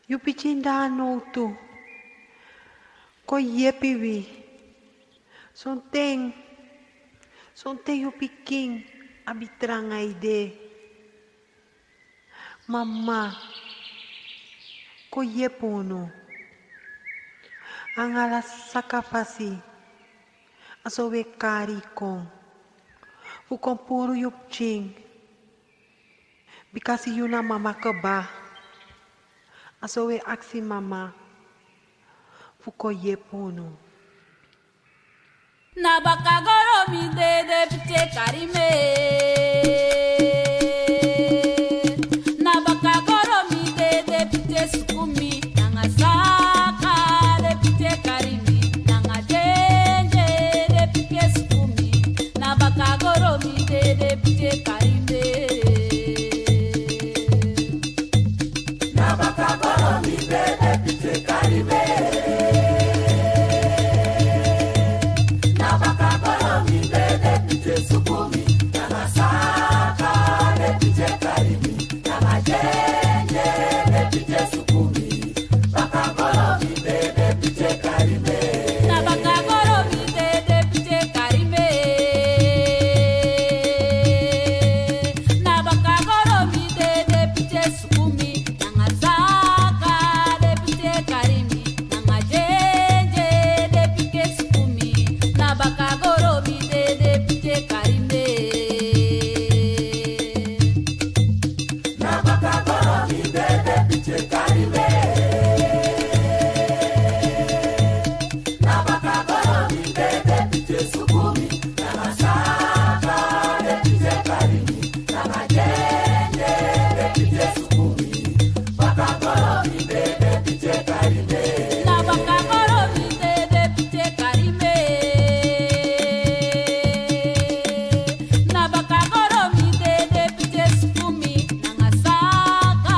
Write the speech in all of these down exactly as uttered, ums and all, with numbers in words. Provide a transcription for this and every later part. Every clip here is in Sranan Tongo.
Yu pikin de na nowtu. Kon yepi wi. Sonten, sonten yu pikin abi tranga ede. Mama, kon yepi unu. Anga ala saka fasi, a so wi e kari kon. Fu kon puru yu pikin. Bikasi yu na mama kaba. A so wi e aksi mama fu kon yepi unu. Na baka goro mi dede pikin e kari mi. Na baka goro mi dede pikin e suku mi. Nanga saka de pikin e kari mi. Nanga dede de pikin e suku mi. Na baka goro mi dede pikin e kari mi. Na baka goro mi dede pikin e kari mi. Na baka goro mi dede pikin e suku mi. Nanga saka de pikin e kari mi. Nanga dede de pikin e suku mi. Baka goro mi dede pikin e kari mi. Na baka goro mi dede pikin e kari mi. Na baka goro mi dede pikin e suku mi. Nanga saka de pikin e kari mi. Nanga dede de pikin e suku mi. Na baka goro mi dede pikin e kari mi. Na baka goro mi dede pikin e kari mi. Na baka goro mi dede pikin e suku mi. Nanga saka de pikin e kari mi. Nanga dede de pikin e suku mi. Baka goro mi dede pikin e kari mi. Na baka goro mi dede pikin e kari mi. Na baka goro mi dede pikin e suku mi. Nanga saka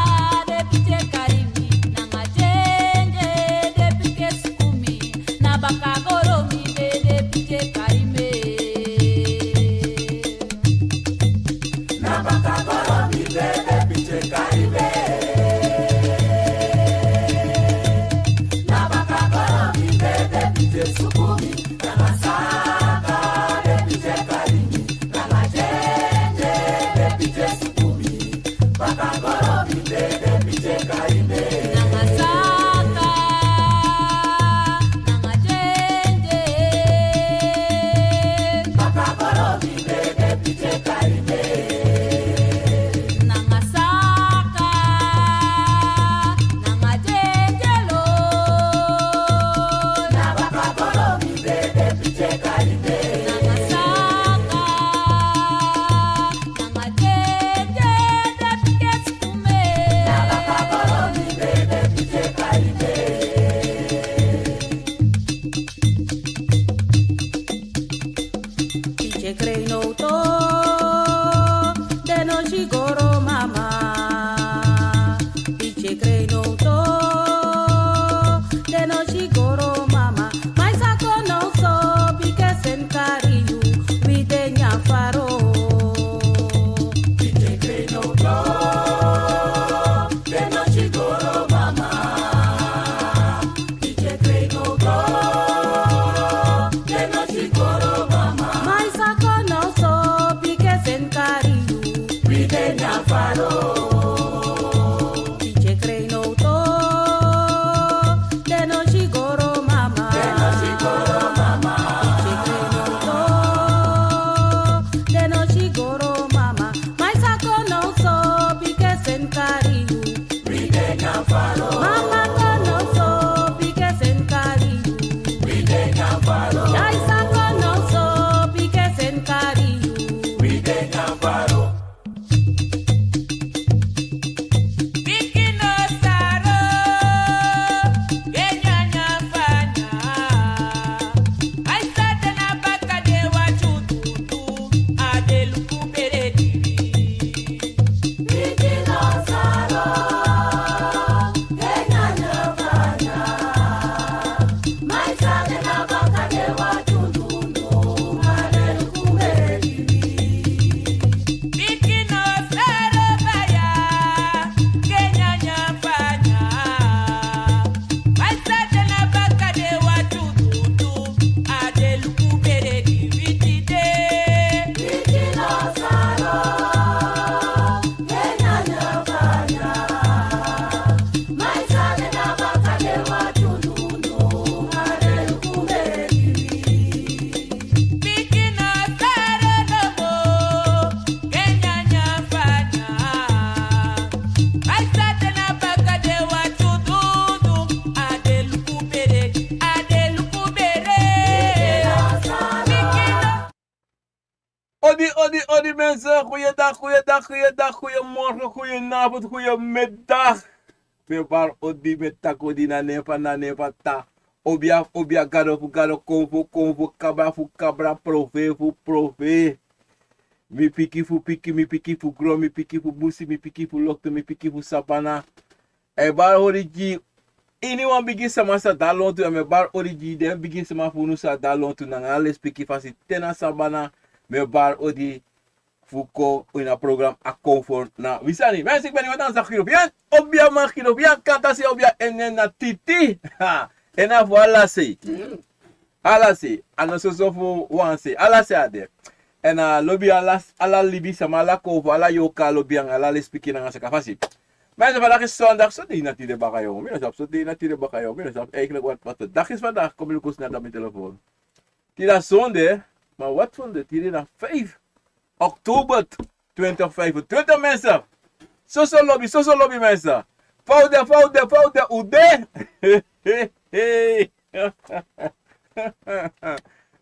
de pikin e kari mi. Nanga dede de pikin e suku mi. Na baka goro mi dede pikin e kari mi. Na baka goro mi dede pikin e kari mi. Na baka goro mi dede pikin e suku mi. Nanga saka de pikin e kari mi. Nanga dede de pikin e suku mi. Baka goro mi dede pikin e kari mi. Nanga saka, nanga dede. Baka goro mi dede pikin e kari mi. Nanga saka, nanga dede lo. Na baka goro mi dede pikin e kari mi. Nanga saka, nanga dede de pikin e suku mi. Na baka goro mi dede pikin e kari mi. Pikin e krei nowtu, den no si goro mama. Pikin e krei nowtu, den no si goro mama. Ma yu sa kon now so, bika seni kari yu, wi de nyan faro. Pikin e krei nowtu, den no si goro mama. Pikin e krei nowtu, den no si goro mama. Ma yu sa kon now so, bika seni kari yu, wi de nyan faro. Pikin e krei nowtu, den no si goro mama. Den no si goro mama. Pikin e krei nowtu, den no si goro mama. Ma yu sa kon now so, bika seni kari yu. Wi de nyan faro. Mama kon now so, bika seni kari yu. Wi de nyan faro. Dya yu sa kon now so, bika seni kari yu. Wi de nyan faro. Pikin no saro, e nyanyan fanya. Ai sa de na baka de wati ududu, a de luku bere dibi. Pikin no saro, e goeiedag, goeiedag, goeiemorgen, goedenavond, goeiemiddag. Mi e bari odi, mi e taki odi na nen fu, na nen fu Tata. Obia, obia, gado fu gado, konfo, konfo, kabra fu kabra, profee fu profee. Mi piki fu piki, mi piki fu gron, mi piki fu busi, mi piki fu loktu, mi piki fu sabana. E bari odi gi iniwan bigi sama san de na lontu, èn mi e bari odi gi den bigi sama fu unu san de na lontu nanga ala lespeki fasi te na sabana. Mi e bari odi fu kon ini a program a konfo na wi sani. Mi e si mi ben wani dansi a Giro Fian, obia man Giro Fian, kata si obia èn na titi. Ha, èn na fu ala sei. Ala sei, a no soso fu wan sei, ala sei a de. Èn a lobi ala, ala libisama, ala konfo, ala yorka lobi anga ala lespeki nanga saka fasi. Mi e si vandaag is zondag, so dei na tide baka yo. Mi no sabi so dei na tide baka yo. Mi no sabi eigenlijk wat, wat vandaag is vandaag, kom mi luku snel na mi telefoon. Tide na zonde, ma wat zonde, tide na vijf oktober twintig vijfentwintig, mensen. Soso lobi, soso lobi, mensen. Foude, foude, foude, ude.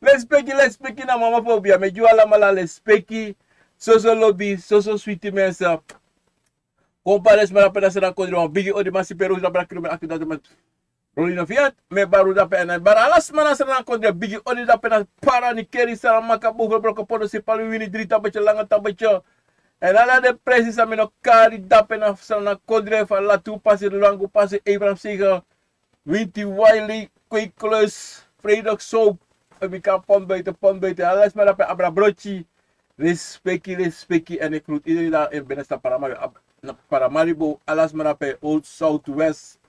Lespeki, lespeki na mama fu obia, mi e gi un alamala lespeki. Soso lobi, soso switi, mensen. Kompare sma na pe na Sranan Kondre, wan bigi odi, masi pe Rosi na pe na kilo mi akti dati man. Rolino Fiat, mi e bari un dape èn mi e bari ala sma na Sranan Kondre, bigi odi dape na Para, Nickerie, Saramacca, Boven, Broko, Pondo, Sipaliwini, Drie Tabetje, Lange Tabetje. Èn ala den presi san mi no kari dape na Sranan Kondre, fu Latu pasi, Lwangu pasi, Abraham Seger, Winti Wiley, Kweeklus, Frederick Soap, Ebika, Pond Buiten, Pond Buiten, ala sma dape, Abra Brochi, respeki, respeki, èn ik groet iedereen daar in binnenstad Paramaribo, Ab-, na Paramaribo, ala sma dape, Old, South, West,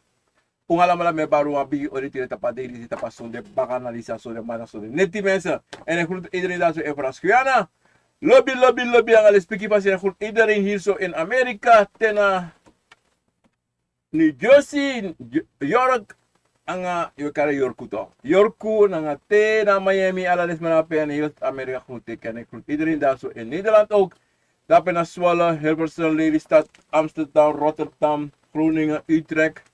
un alamala mi e bari un wan bigi odi tide tapu a dei disi, tapu a sonde baka na disi, a sonde mada, sonde neti, mensen. En ik groet iedereen daar zo in Frans-Guyana. Lobi, lobi, lobi, anga lespeki fasi, en groet iedereen hier zo in Amerika, te na New Jersey, J-, York, anga, yu e kari Yorku toch. Yorku, nanga te na Miami, ala den sma dape, en heel Amerika groet ik. En ik groet iedereen daar zo in Nederland ook. Dape na Zwolle, Hilversum, Lelystad, Amsterdam, Rotterdam, Groningen, Utrecht.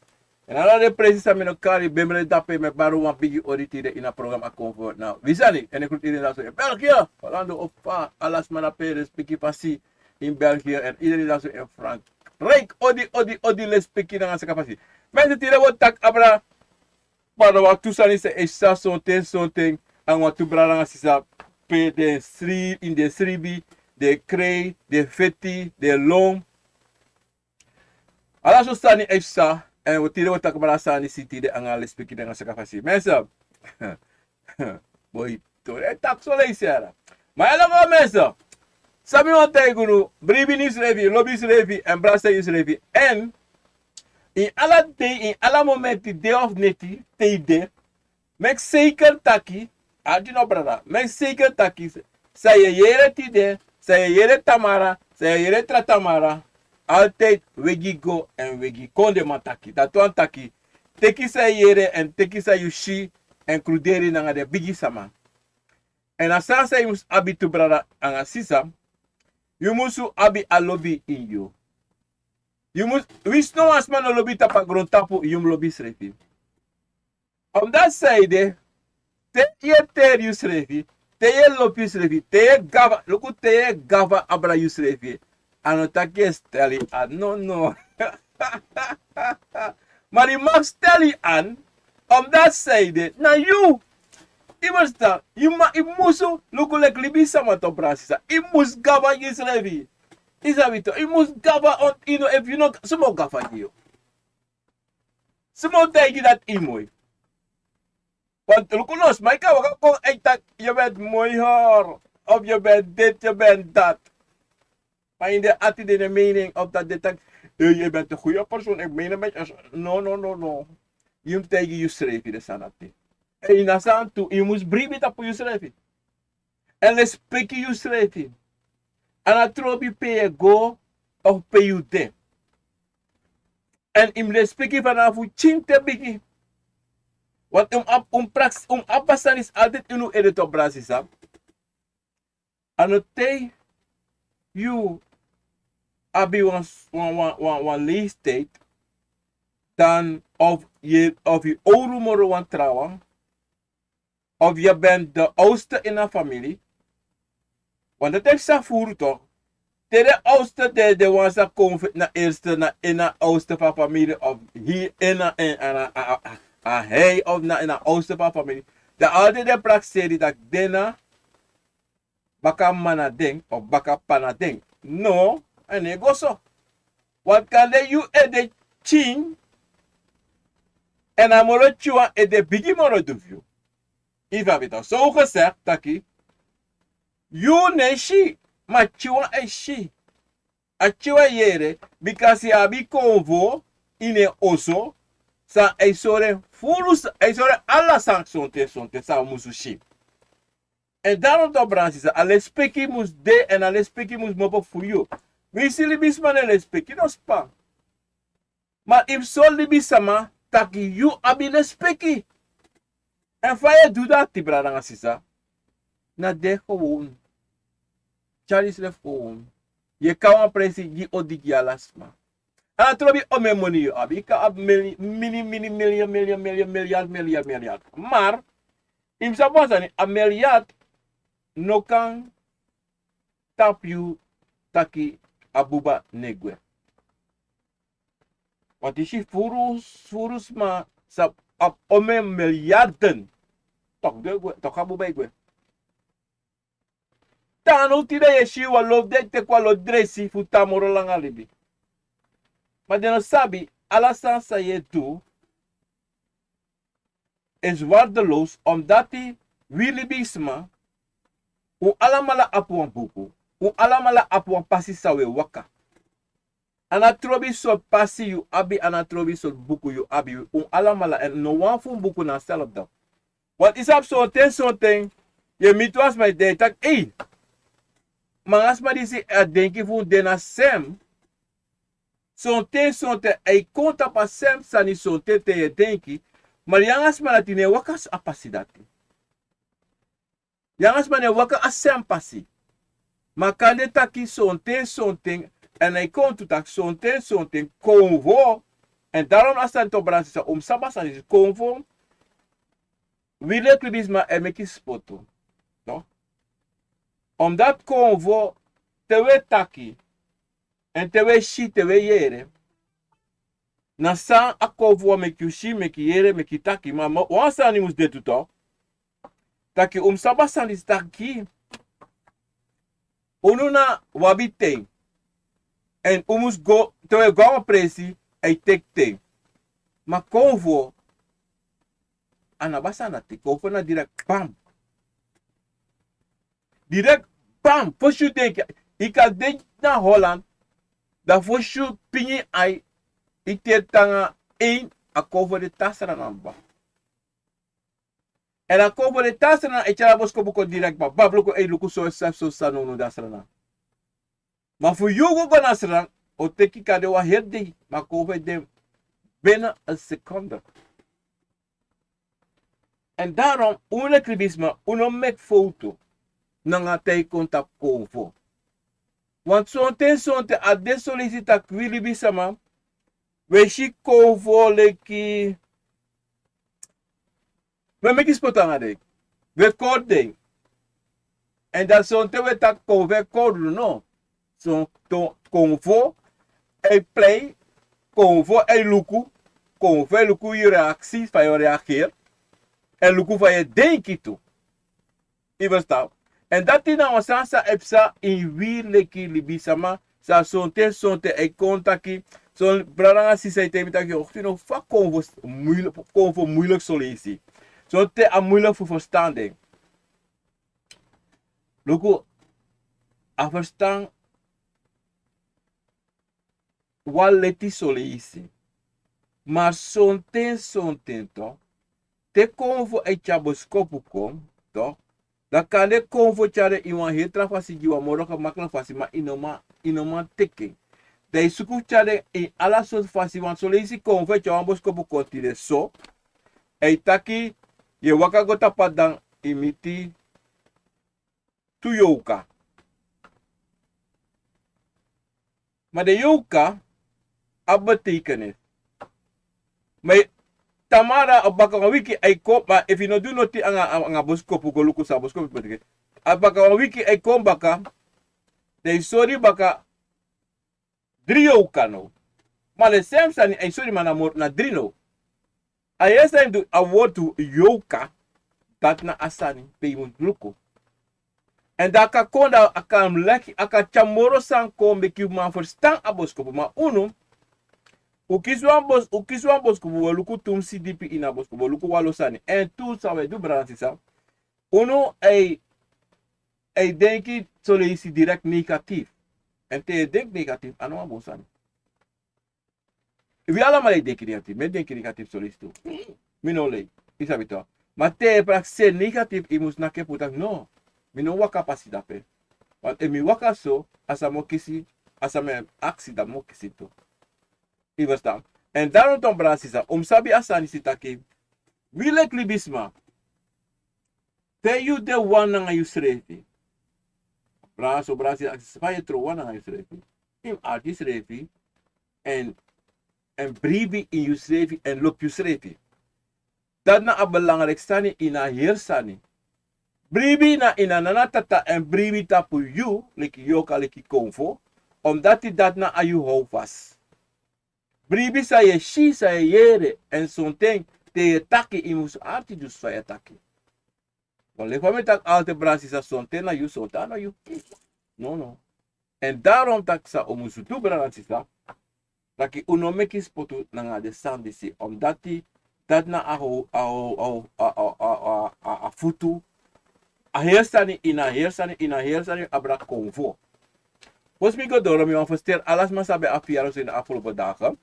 En ala den presi san mi no kari, bemre dape, mi e bari un wan bigi odi tide ini a program a konfo na wi sani. En ik groet iedereen daar zo in België, Hollande of fa, ala sma dape, respeki fasi in België, en iedereen daar zo in Frankrijk. Odi, odi, odi, lespeki nanga saka fasi. Mensen, tide wi o taki abra, ma na wantu sani san e psa sonten, sonten, anga wantu brada nanga sisa, pe den sri-, ini den sribi, den krei, den feti, den lon. Ala so sani e psa, en wi tide wi o taki abra a sani disi tide anga lespeki nanga saka fasi. Mensen, boi, tori e taki so leisi, yara. Ma yere go, mensen. San mi wani taigi unu, bribi na yusrefi, lobi yusrefi, en brasa yusrefi. En ini ala dei, ini ala momenti, dei of neti, te yu de, meki seker taki, a dino brada, meki seker taki, san yu e yere tide, san yu e yere tamara, san yu e yere tra tamara, altijd wegi go en wegi kon, den man taki. Dati wani taki, teki san yu e yere en teki san yu si, en kruderi nanga den bigi sama. En na san san yu mus abi tu, brada anga sisa, yu musu abi a lobi ini yu. Yu mus, winsi no wan sma no lobi tapu a grontapu, yu mus lobi yusrefi. Omdat san ede, te yu e teri yusrefi, te yu e lobi yusrefi, te yu e gafa, luku, te yu e gafa abra yusrefi, a no taki yu e stel yu an, no, no. Ma yu mag stel yu an, omdat san ede, na yu. Yu musu, yu ma, yu musu, luku, leki libisama tu, brada, sisa. Yu mus gafa yusrefi. Yu sabi tu, yu mus gafa, on, yu no, efu yu no, suma o gafa gi yu? Suma o taigi yu dati yu moi? Want luku, no sma kan waka kon en taki, je bent mooi hoor, of je bent dit, je bent dat. Maar in de ati de, de mening of dat, de taki, eh, je bent een goede persoon, ik meen het met je. No, no, no, no. Yu mus taigi yusrefi den sani dati. En na san tu, yu mus bribi tapu yusrefi. En lespeki yusrefi. A no trobi pe yu e go of pe yu de. En yu mus lespeki fanafu pikin te bigi. Want un ap-, un praksi, un abi a sani disi altijd ini un ede tu, brada, sisa. A no te yu abi wan, wan, wan, wan, wan leeftijd, dan of yu, of yu owru moro wan trawan, of yu ben de oudste ini a famiri. Want dati e psa furu tu. Te den oudste de, den wan sa kon fu na eerste, na ini a oudste fu a famiri of hii ini a, a, a, a, a hei of na ini a oudste fu a famiri. Dan altijd den prakseri taki den na baka mama na den of baka papa na den. No, a no e go so. Want kande yu ede pikin, èn a moro pikin wan ede bigi moro du fu yu. Efu a ben tan so un gezegd taki yu no e si, ma a pikin wan e si. A pikin wan e yere, bikasi a abi konfo ini en oso, san a e sori en furu, a e sori en ala sani sonten sonten san a musu si. Èn daarom toch, brada nanga sisa, a lespeki mus de èn a lespeki mus kmopo fu yu. Winsi libisma no e lespeki, no span. Ma yu mus sori libisma taki yu abi lespeki. Èn fa yu e du dati, brada nanga sisa? Na de gewoon. Tyari yusrefi gewoon. Yu e kon na wan presi gi odi gi ala sma. A no trobi omeni moni yu abi. Yu kan abi mili-, mini, mini, miljoen, miljoen, miljoen, miljard, miljard, miljard. Maar yu mus sabi wan sani, a miljard no kan tapu yu taki a buba no e gwe. Want yu si furu, furu sma sa abi omeni miljarden. Toch den e gwe, toch a buba e gwe. Te now tide yu e si wan lo, den e teki wan lo dresi fu tan moro langa libi. Ma den no sabi, ala sani san yu e du is waardeloos, omdati wi libisma, un alamala abi wan buku, un alamala abi wan pasi san un e waka. A no trobi sortu pasi yu abi, a no trobi sortu buku yu abi, un alamala, èn no wan fu un buku na selfde. Want yu sabi sonten sonten yu e miti wan sma, yu e taki: "Ei, ma a sma disi a denki fu un de na sem." Sonten sonten a e kon tapu a sem sani sonten te yu e denki, ma yu anga a sma dati no e waka a pasi dati. Yu anga a sma no e waka a sem pasi. Ma kande taki sonten sonten, èn a e kon tu taki sonten sonten konfo, èn daarom a sani tu, brada nanga sisa, un mus sabi a sani disi: konfo, wi leki libisma e meki spotu. No? Omdati konfo, te un e taki, èn te un e si, te un e yere, na san a konfo wani meki un si, meki yere, meki taki, ma, ma wan sani mus de tu, toch. Taki un mus sabi a sani disi taki unu na, un abi ten. Èn un mus go, te un e go na wan presi, a e teki ten. Ma konfo, a no abi a sani dati. Konfo na direct, bam. Direct, bam. Fosi yu denki, yu kan de na Holland, dan fosi yu pingi ai, yu teri tan nanga één, a konfo de tan Sranan kaba. Èn a konfo de tan Sranan, e tyari a boskopu kon direct, bam, bam, luku, ei, luku so, so, so, so, no, no, de na Sranan. Ma fu yu go go na Sranan, o teki kande wan heri dei, ma a konfo e de binnen een seconde. Èn daarom, un leki libisma, un no meki fowtu nanga te yu kon tapu konfo. Want sonten sonten a de son leisi taki wi libisma, wi e si konfo leki, wi e meki spotu nanga den, wi e kori den. Èn dan sonten wi e taki konfo e kori unu, no. So, to, konfo e prei, konfo e luku, konfo e luku yu reaksi, fa yu o reageri, e luku fa yu e denki tu. Yu ferstan? Èn dati na wan sani san e psa ini wi leki libisma, san sonten sonten e kon taki, son brada nanga sisa e taigi mi taki, yu no, fa konfo moeilijk, konfo moeilijk son leisi. Sonten a moeilijk fu ferstan den. Luku, a ferstan wan leti son leisi. Ma sonten sonten, toch, te konfo e tyari boskopu kon, toch, dan kande konfo tyari en ini wan heri tra fasi gi wan moro gemakkelijk fasi, ma yu no man, yu no man teki en. Dan yu suku tyari en ini ala sortu fasi, want son leisi konfo e tyari wan boskopu kon tide so, a e taki, yu e waka go tapu a dan, yu miti tu yorka. Ma den yorka abi betekenis. Ma tamara, a baka wan wiki a e kon, ma efu yu no du noti anga, anga boskopu, go luku san boskopu betekent. A baka wan wiki a e kon baka, Dan yu sori baka dri yoka no. Ma den same sani a yu sori man na moro na dri no. A yere san yu du a wortu yoka. Dati na a sani pe yu mus luku. Èn dan a kan kon dan a kan leki a kan tyari moro sani kon meki yu man ferstan a boskopu ma unu un kisi wan bos un kisi wan boskopu un e luku tu mus si dipi ini a boskopu un e luku wan lo sani èn tu san un e du brada sisa. Unu e e denki soleisi direkt negatif. Èn te yu e denki negatif a no wan bun sani. Wi alamala e denki negatif mi e denki negatif soleisi tu. Mi no lei. Yu sabi tu ma te yu e prakseri negatif yu mus naki e puru taki no. Mi no waka pasi dape. Want efu mi waka so a sa mi o kisi a sa mi e aksi dan mi o kisi tu. Yu ferstan? Èn daron ton brada sisa un mus sabi a sani si taki wi leki libisma te yu de wan nanga yusrefi. Brada so brada sisa aksi fa yu e tron wan nanga yusrefi. Yu mus arki yusrefi èn èn bribi ini yusrefi èn lobi yusrefi. Dati na a belangriki sani ini a heri sani. Bribi na ini a nana tata èn bribi tapu yu leki yoka leki konfo. Omdati dati na a yu how fasi. Bribi san yu e si san yu e yere èn sonten te yu e taki yu mus arki dusu fa yu e taki. Wan leki fa mi e taki alten brada sisa sonten na yu sonten a no yu. Nono. Èn darom taki san un mus du brada sisa taki un no meki spotu nanga den sani disi omdati dati na a how a how a how a how a how a a futu. A heri sani ini a heri sani ini a heri sani abra konfo. Fosi mi go doro mi wani festeri ala sma san ben abi fiyari oso ini a afgelopen dagen.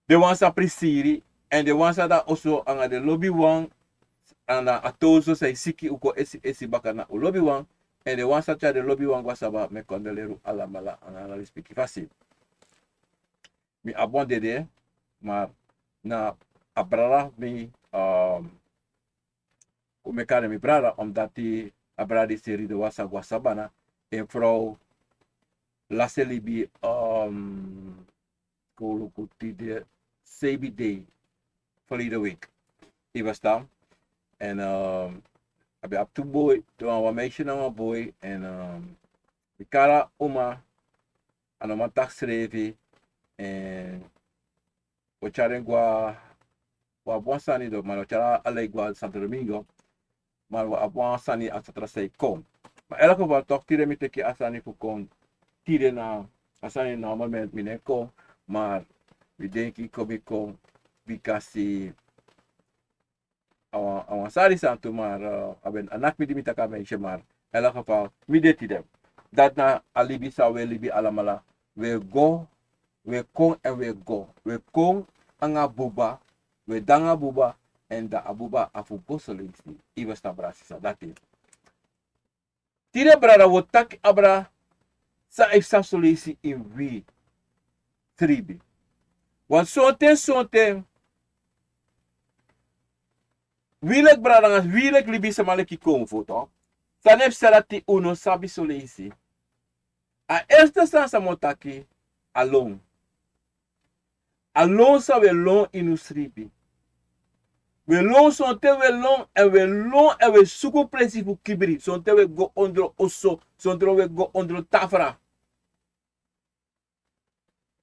Den wan sa prisiri èn den wan sa de na oso anga den lobiwan. Anga a toso san e siki un kon esi esi baka na un lobiwan. Èn den wan sa tyari den lobiwan go na saba mi e kondoleri un alamala anga ala respeki fasi. Mi abi wan dede ma na a brada fu mi un meki a den mi brada omdati a brada disi ridewan sa go na sabana. En frow lasi en libi. Kon luku tide seibi dei. Verleden week yu verstan? En a ben abi tu boi tu wan meisye na wan boi en mi kari a uma. A no man taki srefi en o tyari en go na wan abi wan sani do man o tyari a lei go na santo domingo. Ma wi abi wan sani a satra san e kon. Ma elke geval tok tide mi teki a sani fu kon tide na a sani na a moment mi no e kon. Ma mi denki kon mi kon bikasi a wan sari san tu ma a ben a naki mi di mi taki a meisye ma elke geval mi de tide. Dati na a libi san wi e libi alamala. Wi e go wi e kon èn wi e go wi e kon nanga buba. Wi e de nanga buba èn dan a buba a fu go soleisi. Yu ferstan brada sisa dati. Tide brada wi o taki abra san e psa soleisi ini wi tribi. Wan sonten sonten wi leki brada nanga wi leki libisma leki konfo san no e psa dati un no sabi soleisi. A erste sani san mi o taki a lon. A lon san wi e lon ini un sribi. Wi e lon sonten wi e lon èn wi e lon èn wi e suku presi fu kibri sonten wi e go ondro oso. Sondro wi e go ondro tafra.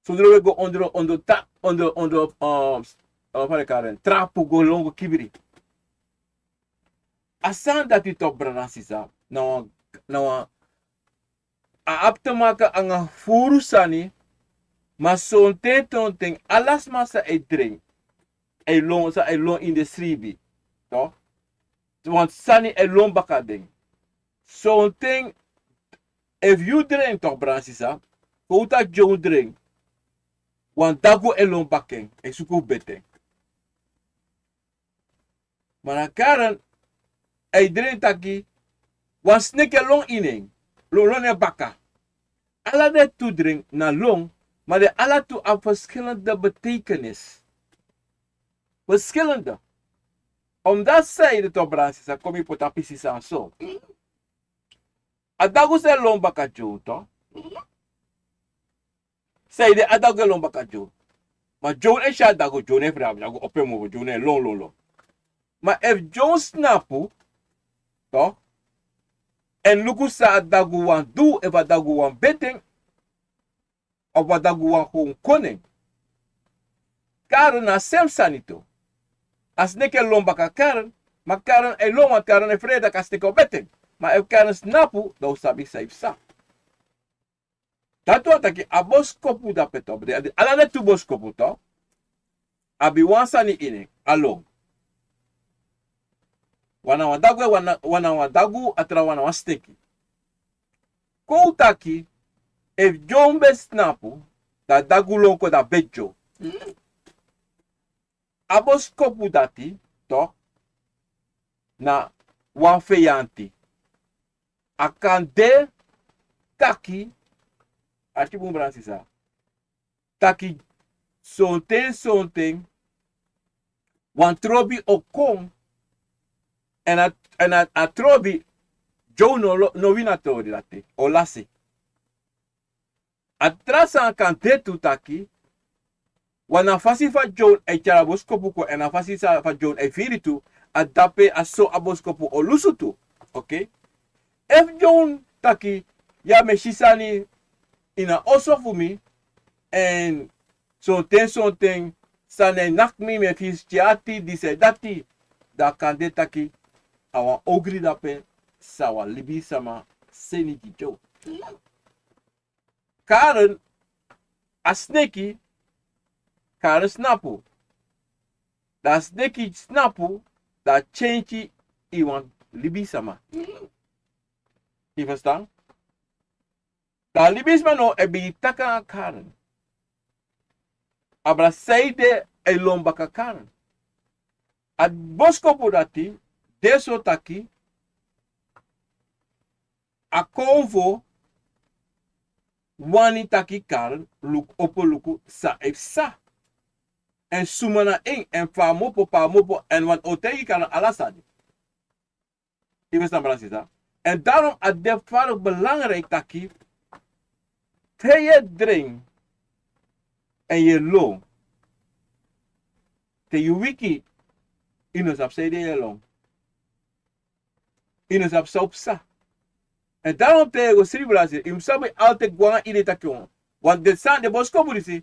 Sondro wi e go ondro ondro ta ondro ondro fa den kari en trapu go lon go kibri. A sani dati toki brada sisa na wan na wan a abi te maka anga furu sani. Ma sonten tonten ala sma san e dren e lon san e lon ini den sribi. Wan sani e lon baka den. Sonten efu yu dren toki brada sisa, fowtu a dyongu dren wan dagu e lon baka en e suku fu bete en. Ma na karen a e dren taki wan sneki e lon ini en. Lon lon en baka. Ala den tu dren na lon. Ma den ala tu abi ferskilende beteikenis. Ferskilende. Omdati san yu de toki brada sisa kon mi poti a pisi sani so. A dagu san e lon baka dyon toki. San yu de a dagu e lon baka dyon. Ma dyon e si a dagu dyon e fri a dagu opo en mofo dyon e lon lon lon. Ma efu dyon snapu toki Èn luku san a dagu wani du, efu a dagu wani beti en, of a dagu wani kon kon en. Karen na a sem sani tu. A sneki e lon baka Karen, ma Karen e lon, want Karen e frede taki a sneki o beti en. Ma efu Karen snapu, dan un sabi san e psa. Dati wani taki a boskopu dape tu, ala den tu boskopu tu, abi wan sani ini en, a lon. Wan na wan dagu, wan na wan dagu, a trawan na wan sneki. Kon un taki, efu John ben snapu, dan a dagu lon kon, dan a beti John. A boskopu dati, toch, na wan feyanti. A kan de taki, arki bun, brada sisa, taki sonten sonten wan trobi o kon, èn a, èn a, a trobi, John no, no wini a tori dati, o lasi. A tra sani kan de tu taki, wan na a fasi fa John e tyari a boskopu kon, èn a fasi fa John e firi tu, a dape a so a boskopu o lusu tu. Oké? Efu John taki, ya, mi e si sani ini a oso fu mi, èn sonten sonten sani e naki mi, mi e firi skin ati, disi èn dati, dan a kan de taki a wan ogri dape san wan libisama seni gi John. Karen, a sneki, Karen snapu. Dan a sneki snapu, dan a tyentyi ini wan libisama. Yu ferstan? Dan a libisama now e bigin taki nanga Karen. Abra, sanede e lon baka Karen? A boskopu dati de so taki, a konfo wani taki Karen luku, opo luku san e psa. Èn suma na en, èn fa a mopo, pa a mopo, èn wan o taigi Karen ala sani. Yu ferstan, brada sisa? Èn daarom a de very belangrijk taki te yu e dren èn yu e lon, te yu wiki, yu no sabi sanede yu e lon. Yu no sabi san o psa. Èn daarom te yu e go sribi, brada sisa, yu mus sabi altijd go nanga ede taki wan, want den sani, den boskopu disi,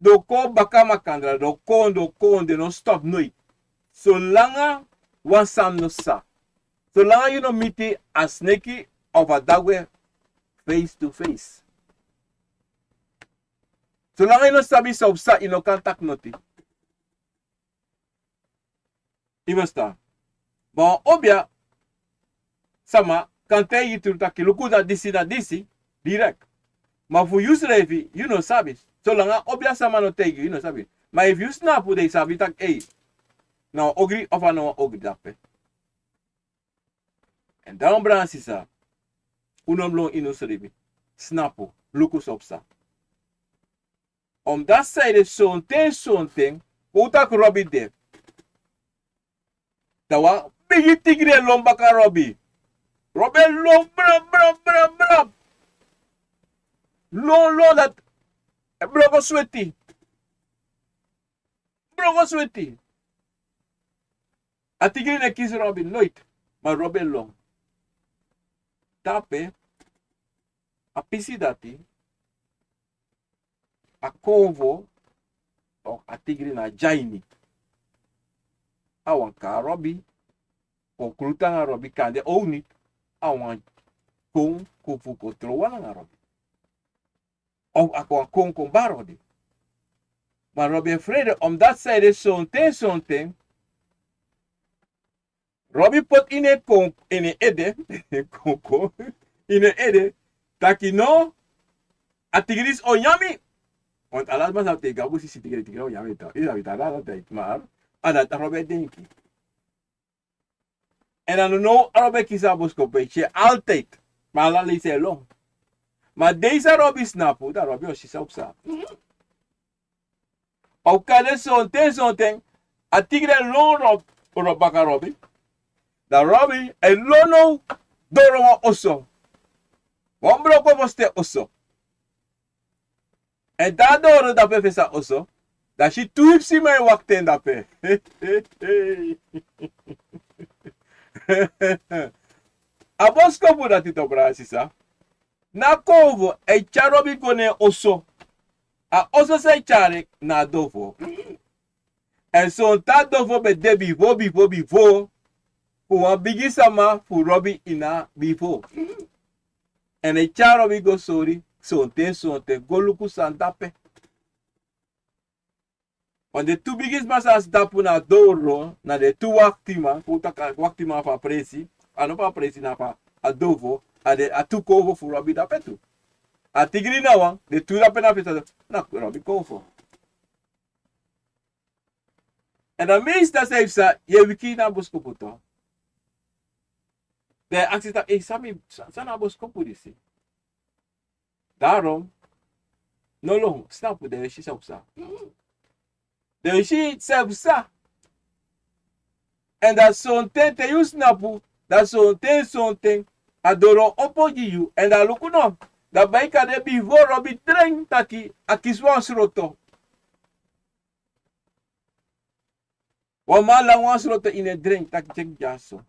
den o kon baka makandra, den o kon, den o kon, den no stop noiti. Solanga wan sani no psa. Solanga yu no miti a sneki of a dagwe face to face. Solanga yu no sabi san o psa, yu no kan taki noti. Yu ferstan? Ma wan obia sama kan taigi yu tru taki luku, na disi, na disi, direct. Ma fu yu srefi, yu no sabi. Solanga obia sama no taigi yu, yu no sabi. Ma efu yu snapu, dan yu sabi taki, ei, na wan ogri of a no wan ogri dape. Èn dan, brada sisa, un no mus lon ini unsrefi. Snapu, luku san o psa. Omdati sanede sonten sonten, kon un taki Robi de. Dan wan bigi tigri e lon baka Robi. Robi e lon brap, brap, brap, brap. Lon, lon, dati e broko sweti. Broko sweti. A tigri no e kisi Robi noiti, ma Robi e lon. Dape, a pisi dati, a konfo, of a tigri, na a dyaini. A wani kari Robi, kon krutu nanga Robi, kande owni, a wani kon, kon fu kon trow wan nanga Robi. Of a kon, kon, kon bari Robi. Ma Robi e frede, omdati sanede sonten sonten Robi poti ini en kon, ini en ede, kon, kon, ini en ede, taki no, a tigri disi o nyan mi. Want ala sma sabi taki a busi tigri, tigri o nyan mi, toch. Yu sabi taki a dati, ma a dati Robi e denki. Èn a no now a Robi e kisi a boskopu, e tyari altijd. Ma ala leisi e lon. Ma dei san Robi snapu, dan Robi o si san o psa. A o kande sonten sonten, a tigri e lon Rob, Rob, baka Robi. Dan Robi e lon now doro wan oso. Wan broko fosten oso. Èn te a doro dape fesi a oso, dan a si tu ipsiman e wakti en dape. A boskopu dati, to brada sisa. Na a kownu e tyari Robi go na en oso. A oso san e tyari na a dovo. Èn sonten a dovo ben de bifo, bifo, bifo. Fu wan bigi sama fu Robi ini a bifo. Èn e tyari Robi go sori, sonten, sonten, go luku san de ape. Wan den tu bigisma san e sidon tapu na a doro, na den tu waktiman, fu taki waktiman fu a presi, a no fu a presi, na fu a dovo, a den, a tu kownu fu Robi de ape tu. A tigri na wan, den tu de ape na fesi, na Robi kownu. Èn dan mi e si dati san e psa, yu e wiki na boskopu tu. Dan yu e aksi taki, ei, san mi, san, san na boskopu disi? Daarom, no lon, snapu, dan yu e si san e psa. Dan yu e si san e psa. Èn dan sonten te yu snapu, dan sonten, sonten, a doro opo gi yu, èn dan luku no, dan bika de bifo Robi dren taki a kisi wan sroto. Wan man langa wan sroto ini en dren, taki tyeki dyaso.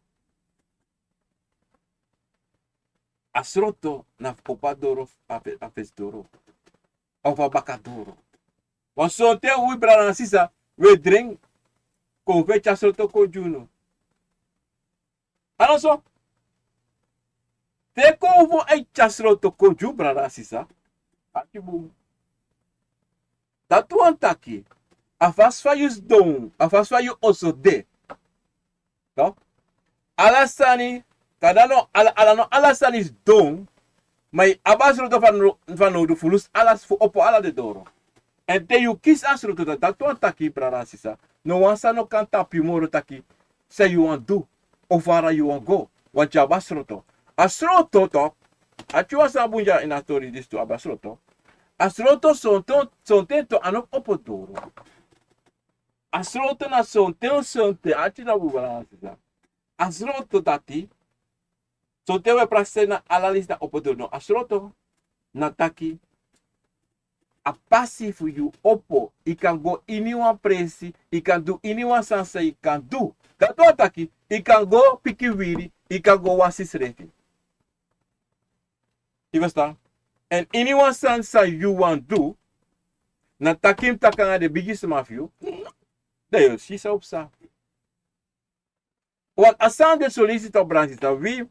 A sroto na fu opo a doro, a fe-, a fesi doro. Of a baka doro. Wan sonten wi brada nanga sisa, wi e dren, kownu fu e tyari sroto kon gi unu. A no so. Te kownu fu e tyari sroto kon gi yu, brada nanga sisa. Aki bun. Dati wani taki, a fasi fa yu sidon, a fasi fa yu oso de. Toch? Ala sani, kande no ala, ala no ala sani sidon, ma yu abi a sroto fanowdu, fanowdu fu lusu ala, fu opo ala den doro. Èn te yu kisi a sroto, dati, dati wani taki, brada nanga sisa, no wan sani no kan tapu yu moro taki san yu wani du, of fa yu wani go, want yu abi a sroto. A sroto toch, a tyari wan sani bun dya ini a tori disi tu, abi a sroto. A sroto sonten, sonten tu a no fu opo doro. A sroto na sonten, sonten, a tyari na bun, brada nanga sisa. A sroto dati, sonten wi e prakseri na ala leisi na opo doro, no, a sroto na taki a pasi fu yu opo, yu kan go ini wan presi, yu kan du ini wan sani san yu kan du. Dati wani taki, yu kan go piki wiri, yu kan go wasi srefi. Yu ferstan? Èn ini wan sani san yu wani du, na taki mi taki nanga den bigisma fu yu, dan yu o si san o psa. Want a sani de so leisi, toch, brada nanga sisa, wi,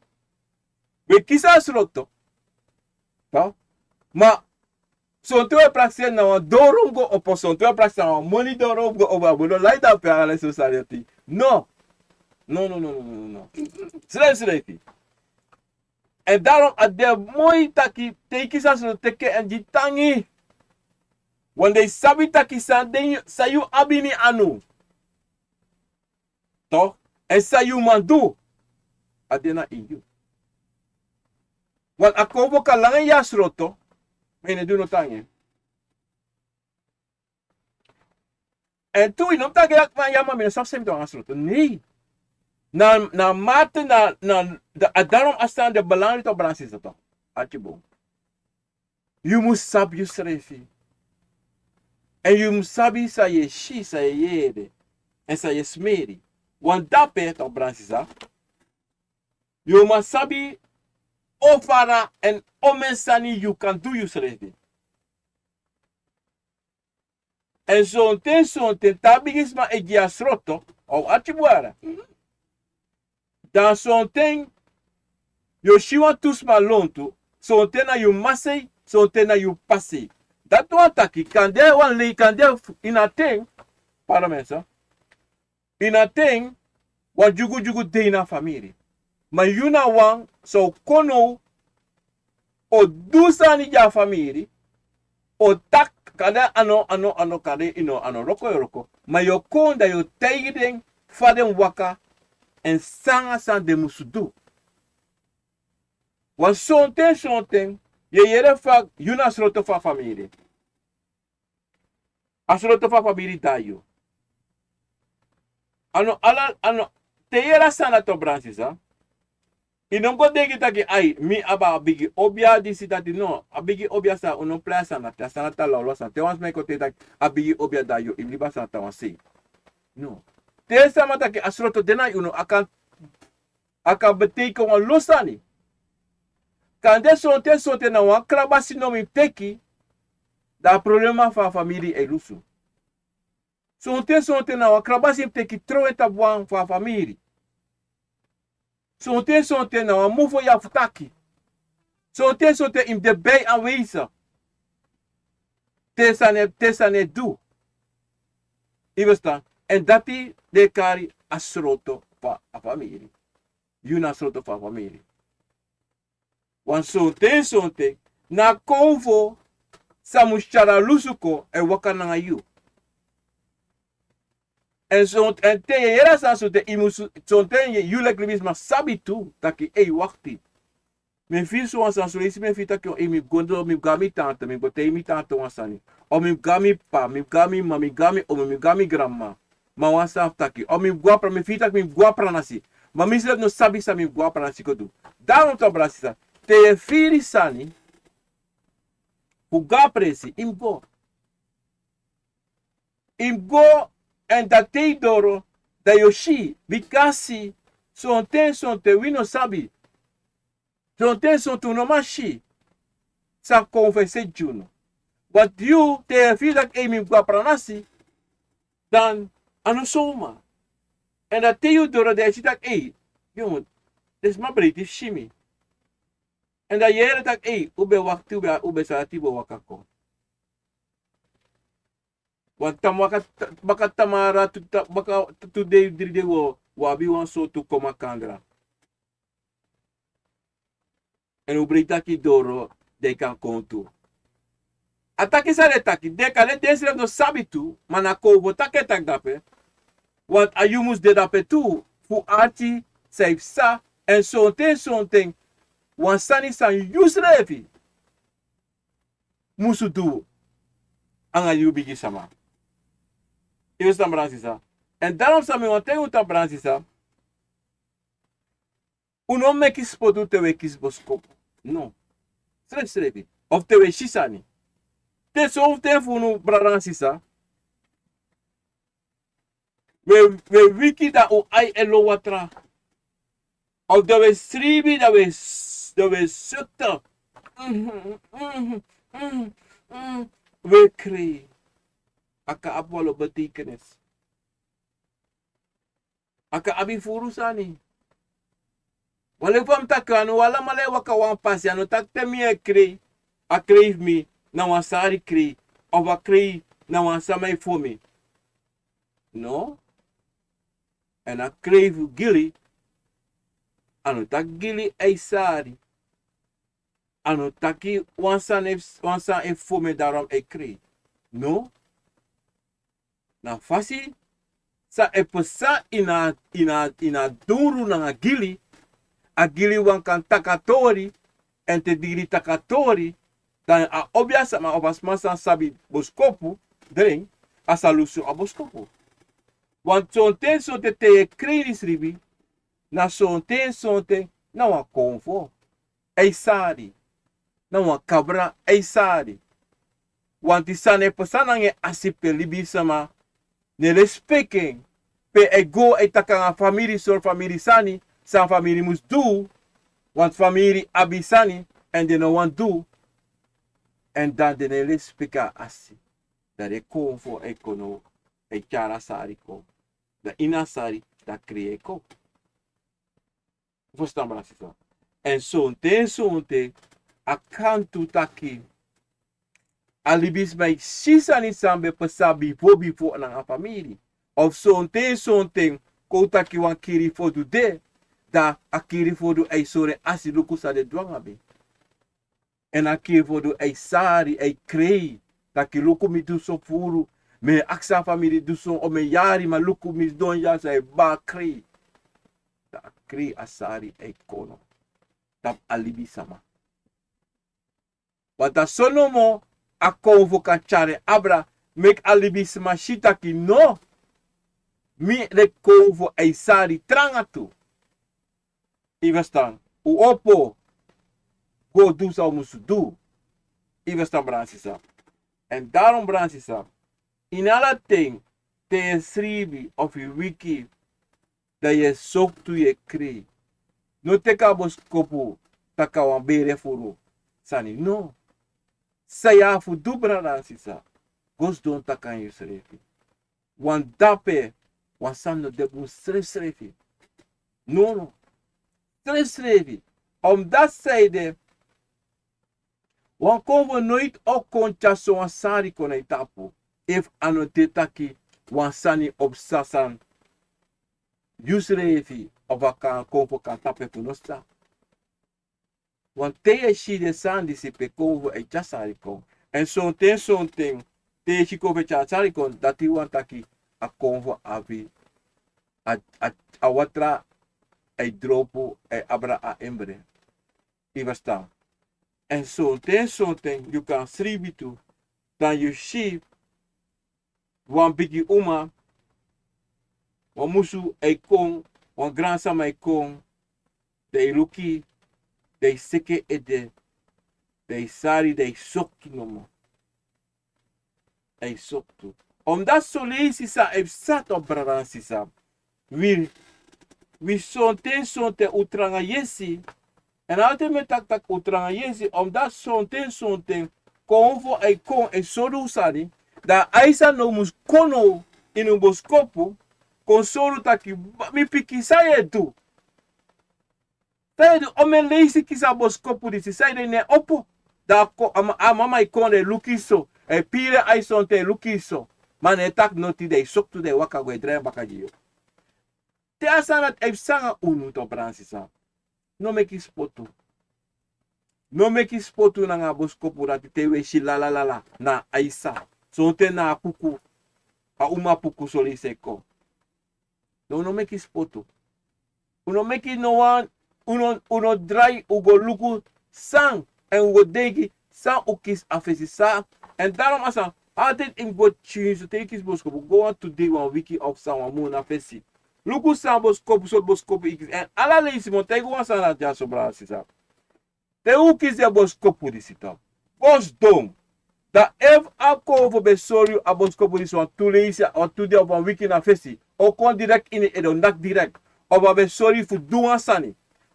wi e kisi a sroto. Toch? Ma sonten wi e prakseri na wan doro wi go opo, sonten wi e prakseri na wan moni doro wi go opo, a bo no lai dan pe a lai so sani ati. No. No, no, no. Srefi, srefi. Èn daarom a de moi taki te yu kisi a sroto, teki en gi tangi. Want den e sabi taki san den, san yu abi ini anu. Toch? Èn san yu man du, a de na ini yu. Want a kownu kan langa yu a sroto, ma yu no e du noti nanga en. Èn tu, yu no mus taki taki, ma ya, ma mi no sabi san mi du nanga a sroto. Nee. Na, na mate, na, na, da-, a daarom a sani de belangrijk, toch, brada nanga sisa, toch. Aki bun. Yu mus sabi yusrefi. Èn yu mus sabi san yu e si, san yu e yere, èn san yu e smeri. Want dape, toch, brada nanga sisa, yu man sabi o fara èn omeni sani yu kan du yusrefi. Èn sonten, sonten, te a bigisma e gi yu a sroto, a o ati bun, ara. Dan sonten yu o si wantu sma lontu, sonten na yu masei, sonten na yu pasei. Dati wani taki, kande wan lei, kande fu-, ini a ten, pardon, mensen. Ini a ten, wan dyugudyugu de ini a famiri. Ma yu na wan san o kon now, o du sani gi a famiri, o taki, kande a no, a no, a no, kande yu no, a no wroko yu wroko. Ma yu o kon, dan yu o taigi den fa den mus waka, èn san nanga san den musu du. Want sonten, sonten, yu e yere fa yu na a sroto fu a famiri. A sroto fu a famiri de na yu. A no ala, a no, te yu yere a sani dati, brada nanga sisa, yu no mus go denki taki, ai, mi abi a bigi obia disi, dati, no. A bigi obia san, un no prei a sani dati, a sani dati a lawlaw sani. Te wan sma e kon taigi taki a bigi obia de na yu, yu mus libi a sani dati a wan sei. No. Te sama taki a sroto de na yu, no, a kan, a kan betekent wan lo sani. Kande sonten sonten na wan krabasi no mi teki, dan a problema fu a famiri e lusu. Sonten sonten na wan krabasi mi teki trowe tapu wan fu a famiri. Sonten sonten na wan mofo ya fu taki. Sonten sonten i mus de bei anweisa. Te sani e, te sani e du. I verstan? Èn dati den e kari a sroto fu a famiri. Yu na sroto fu a famiri. Wan sonten sonten na konfo san mus tyari a lusu kon e waka nanga yu. Èn son, èn te yu e yere a sani sonten i mus, sonten yu leki libisma sabi tu taki ei, wakti. Mi e firi so wan sani, son leisi mi e firi taki ei, mi mus go, mi mus go na mi tanta, mi mus go taigi mi tanta wan sani. O mi mus go na mi p'pa, mi mus go na mi m'ma, mi mus go na mi omo, mi mus go na mi granm'ma. Ma wan sani fu taki o mi mus go na pra, mi e firi taki mi mus go na pranasi. Ma misrefi no sabi san mi mus go na pranasi go du. Daarom, brada sisa, te yu e firi sani fu go na presi, i mus go. I mus go, èn dati te yu doro, dan yu o si. Bikasi sonten sonten wi no sabi. Sonten sonten un no man si san kon fu e seti gi unu. Bati yu, te yu e firi taki ei, mi mus go na pranasi, dan a no so uma. Èn dati te yu doro, dan yu e si taki ei, yu, den sma breiti fu si mi. Èn dan yu e yere taki ei, un ben wakti, un ben, un ben sa dati bo waka kon. Wan tamara, baka tamara, tu, ta, baka tu dei, dri dei, wi o, wi o abi wan sortu kon makandra. Èn un breiti taki doro, den kan kon tu. A taki san den taki, den kan, den srefi no sabi tu, ma na kon fu taki e taki dape. Want a yu mus de dape tu, fu arki san e psa, èn sonten sonten wan sani san yu srefi musu du anga yu bigisma. Yu e si, brada sisa. Èn daarom san mi wani taigi un, brada sisa. Un no meki spotu te un e kisi boskopu. No. Srefsrefi. Of te un e si sani. Te son fu ten fu unu, brada nanga sisa, un e, un e wiki, dan un ai e lon watra. Of dan un e sribi, dan un e, dan un e suktel. Mhm, mhm, mhm, mhm. Un e krei. A kan abi wan lo betekenis. A kan abi furu sani. Wan leki fa mi taki, a no wan alamala e waka wan pasi, a no taki te mi e krei, a krei fu mi na wan sari krei, of a krei na wan sama e fon mi. No. Èn a krei fu gili, a no taki gili e sari. A no taki wan sani e, wan sani e fon mi, daarom e krei. No. Na fasi san e pasa ini a, ini a, ini a dunru nanga gili. A gili wan kan taki a tori, èn te di gili taki a tori, dan a obiasma of a sma san sabi boskopu dren, a sa lusu a boskopu. Want sonten sonten te yu e krei ini sribi, na sonten sonten na wan konfo e sari, na wan kabra e sari. Want sani e pasa nanga en asi pe libisma no e lespeki en, pe a e go e taki nanga famiri, sori famiri sani, san famiri mus du, want famiri abi sani èn den no wani du, èn dan den no e lespeki a asi. Dan den konfo e kon now, e tyari a sari kon. Dan ini a sari, dan krei e kon. Fusutan, brada sisa. Èn sonten sonten a kan tu taki a libisma e si sani san ben pasa bifo bifo nanga famiri. Of sonten sonten kon taki wan kiri fodu de, dan a kiri fodu e sori en asi, luku san den du nanga mi. Èn a kiri fodu e sari, e krei. Taki luku mi du so furu. Mi e aksi a famiri du so omen yari, ma luku mi sidon ya, san e baka krei. Dan a krei, a sari e kon now tapu a libisma. Want a so nomo a konfo kan tyari en abra, meki a libisma si taki no, mi leki konfo e sari tranga tu. Yu e ferstan? Un opo go du san un musu du. Yu e ferstan, brada sisa? Èn daarom, brada sisa, ini ala ten, te yu e sribi of yu wiki, dan yu e sowtu yu e krei. No teki a boskopu taki a wan bere furu sani. No. San yu abi fu du, brada nanga sisa, go sidon taki nanga yusrefi. Wan dape, wan sani no de bun srefsrefi. No, no. Srefsrefi. Omdati san ede, wan konfo noiti o kon tyari sowan sani kon na yu tapu, efu a no de taki wan sani o psa san yusrefi of a kan, konfo kan tapu en fu no stap. Want te yu e si den sani disi pe konfo e tyari sani kon. Èn sonten sonten, te yu e si konfo e tyari sani kon, dati wani taki a konfo abi a, a, a watra e dropu, e abra a embre. Yu e ferstan? Èn sonten sonten yu kan sribi tu, dan yu si wan bigi uma, wan musu e kon, wan gransama e kon, dan yu luku, dan yu seki en ede, dan yu sari, dan yu soktu nomo. Yu soktu. Omdati son leisi san e psa, brada nanga sisa. Wi, wi sonten sonten un tranga yesi. Èn altijd mi e taki taki un tranga yesi, omdati sonten sonten konfo e kon e sori un sani, dan a sani no mus kon now ini un boskopu kon sori un taki: "Mi pikin, san yu e du? San yu e du?" Omeni leisi kisi a boskopu disi, san yu e du, yu no e opo. Dan a ko-, a ma-, a mama e kon, dan e luku yu so, e piri en ai sonten, e luku yu so. Ma a no e taki noti, dan yu soktu, dan yu waka go, e drai en baka gi yu. Te a sani dati e psa nanga unu, brada nanga sisa, no meki spotu. No meki spotu nanga a boskopu dati. Te wi e si lala lala, na a sani. Sonten na a puku, a uma puku, son leisi e kon. No, un no meki spotu. Un no meki no wan, un no, un no drai, un go luku san, èn un go denki san un kisi a fesi san. Èn daarom a sani, altijd yu mus go tyunsu, te yu kisi boskopu, go wantu dei, wan wiki of san, wan mun na fesi. Luku san boskopu, sortu boskopu yu kisi. Èn ala leisi mi o taigi wan sani na dyaso, brada nanga sisa. Te un kisi den boskopu disi, dan go sidon. Dan efu a konfo ben sori yu a boskopu disi wantu leisi, wantu dei of wan wiki na fesi, o kon direkt ini yu ede, o naki direkt. Of a ben sori yu fu du wan sani,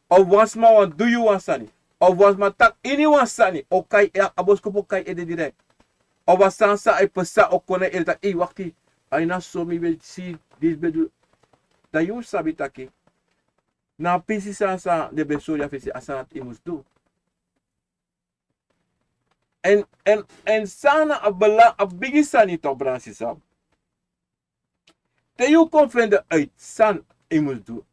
of wan sma wani du yu wan sani, of wan sma taki ini wan sani, o kai, a boskopu o kai ede direkt. Of a sani san e psa o kon na yu ede taki: "Ei, wakti, a ini a so mi ben si disi ben du." Dan yu mus sabi taki na a pisi sani san den ben sori yu a fesi, a sani dati yu mus du. Èn, èn, èn san na a bela-, a bigi sani, brada nanga sisa. Te yu kon fende uit san yu mus du,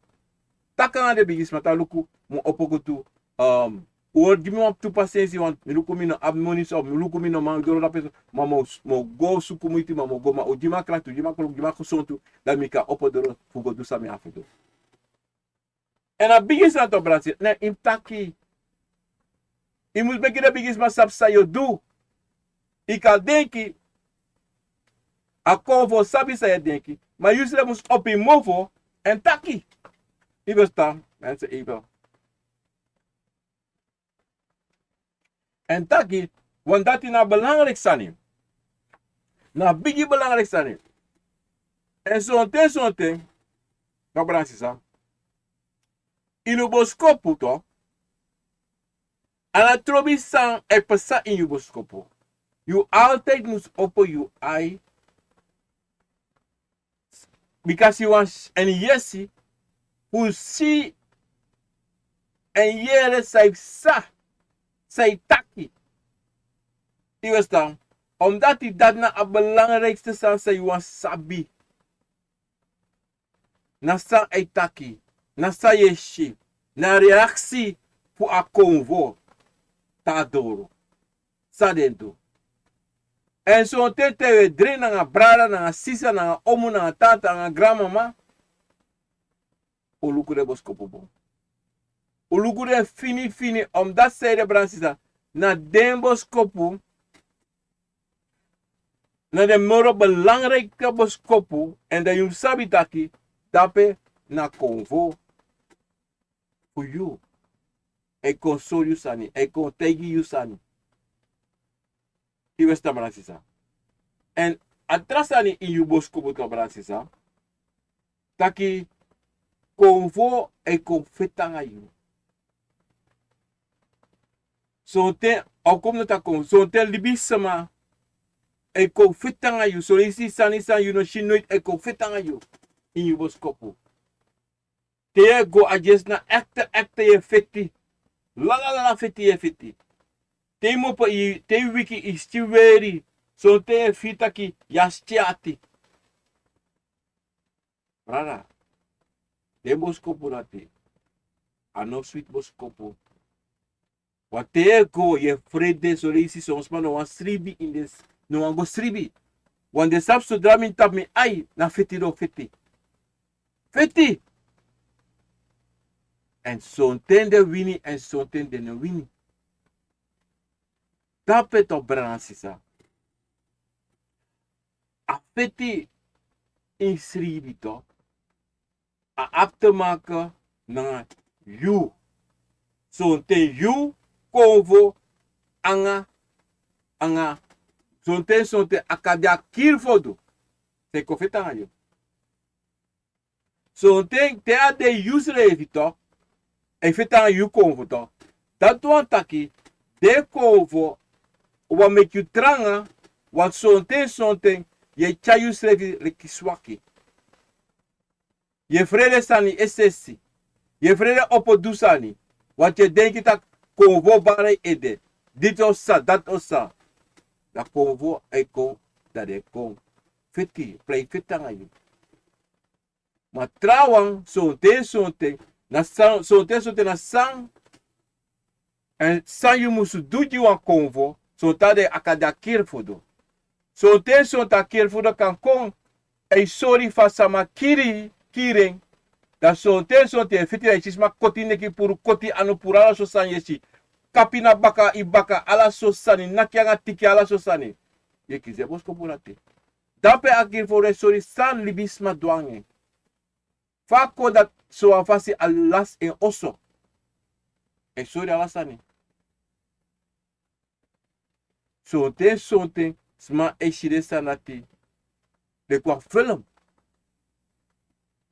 taki nanga den bigisma taki: "Luku, mi o opo go du, um, un o gi mi wan tu pasensi, want mi luku mi no abi moni so, mi luku mi no man doro dape so, ma mi o, mi o go suku muiti, ma mi o go, ma un gi mi a krakti, un gi mi a krakti, un gi mi a gesontu, dan mi kan opo doro fu go du san mi abi fu du." Èn a bigi sani, brada nanga sisa, ne yu mus taki. Yu mus meki den bigisma sabi san yu o du. Yu kan denki, a konfo sabi san yu e denki, ma yusrefi mus opo yu mofo èn taki. Yu e ferstan? Mensen, even. Èn taki, want dati na belangrijk sani. Na bigi belangrijk sani. Èn sonten sonten, brada nanga sisa, ini un boskopu tu, ala trobi san e psa ini un boskopu, yu altijd mus opo yu ai. Bika yu wani s-, èn yesi, fu si èn yere san yu psa, san yu taki. Yu e ferstan? Omdati dati na a belangrijkste sani san yu wani sabi. Na san a e taki, na san yu e si, na a reaksi fu a konfo te a doro. San den du. Èn sonten te wi e drai nanga brada, nanga sisa, nanga omu, nanga tanta, nanga granmama, un luku den boskopu bun. Un luku den fini fini, omdati san ede, brada nanga sisa, na den boskopu, na den moro belangrijke boskopu, èn dan yu mus sabi taki dape na konfo fu yu e kon sori yu sani, e kon taigi yu sani. Yu e ferstan, brada nanga sisa? Èn a tra sani ini yu boskopu tu, brada nanga sisa, taki konfo e kon feti nanga yu. Sonten a o kon, no ta kon. Sonten libisma e kon feti nanga yu. Son leisi sani san yu no si noiti e kon feti nanga yu. Ini yu boskopu. Te yu e go a dyesi na ekte ekte yu e feti. Lalalala feti yu e feti. Te yu mopo, te yu wiki, yu still weri. Sonten yu e firi taki yu e still ati. Brada, den boskopu dati a no switi boskopu. Wan te yu e go yu e frede, son leisi son sma no wani sribi ini den, no wani go sribi. Wan den sabi sodra mi tapu mi ai, na feti den o feti. Feti. Èn sonten den wini èn sonten den no wini. Dape tok, brada nanga sisa. A feti ini sribi tok, a abi te maki nanga yu. Sonten yu konfo anga, anga, sonten, sonten a kan de a kiri fu du. San e kon feti nanga yu. Sonten te a de yusrefi tok, a e feti nanga yu konfo tok. Dati wani taki den konfo wani meki yu tranga. Wan sonten, sonten yu e tyari yusrefi leki swaki. Yu e frede sani es'esi. Yu e frede opo du sani. Wan te yu e denki taki konfo bari yu ede. Diti o sa, dati o sa. Dan konfo e kon, dan den e kon feti, prei feti nanga yu. Ma trawan, sonten, sonten na san, sonten, sonten na san, èn san yu musu du gi wan konfo, sonten a de a kan de a kiri fu du. Sonten, sonten a kiri fu du kan kon, a e sori fa sama kiri, kiri en. Dan sonten, sonten yu e feti, dan yu si sma koti neki puru, koti anu puru, ala so sani yu e si. Kapi na baka, yu baka, ala so sani, naki anga tiki, ala so sani. Yu e kisi den boskopu dati. Dape a kiri fu du e sori san libisma du nanga en. Fa a kon dati, sowan fasi a lasi en oso. A e sori ala sani. Sonten, sonten sma e si den sani dati leki wan film.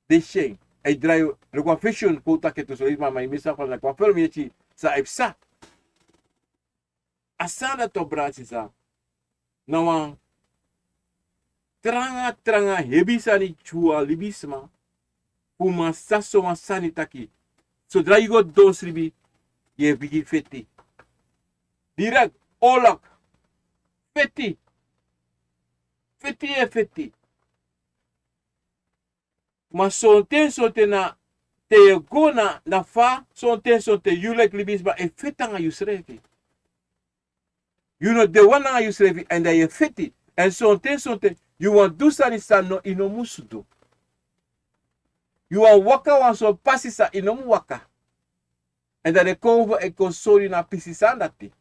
Den si en, a e drai leki wan fiction, kon un taki en tu, son leisi, ma yu misi a fasi, leki wan film yu e si san e psa. A sani dati, brada, sisa, na wan tranga, tranga hebi sani gi wan libisma. Fu man sabi sowan sani taki, sodra yu go donsribi, yu e bigin feti. Direkt, olok, feti. Feti yu e feti. Ma sonten, sonten na te yu e go na, na fa, sonten, sonten yu leki libisma e feti nanga yusrefi. Yu no de wan nanga yusrefi, èn dan yu e feti. Èn sonten, sonten yu wani du sani san no, yu no musu du. Yu wani waka wan sortu pasi san yu no mu waka. Èn dan den konfo e kon sori yu na pisi sani dati.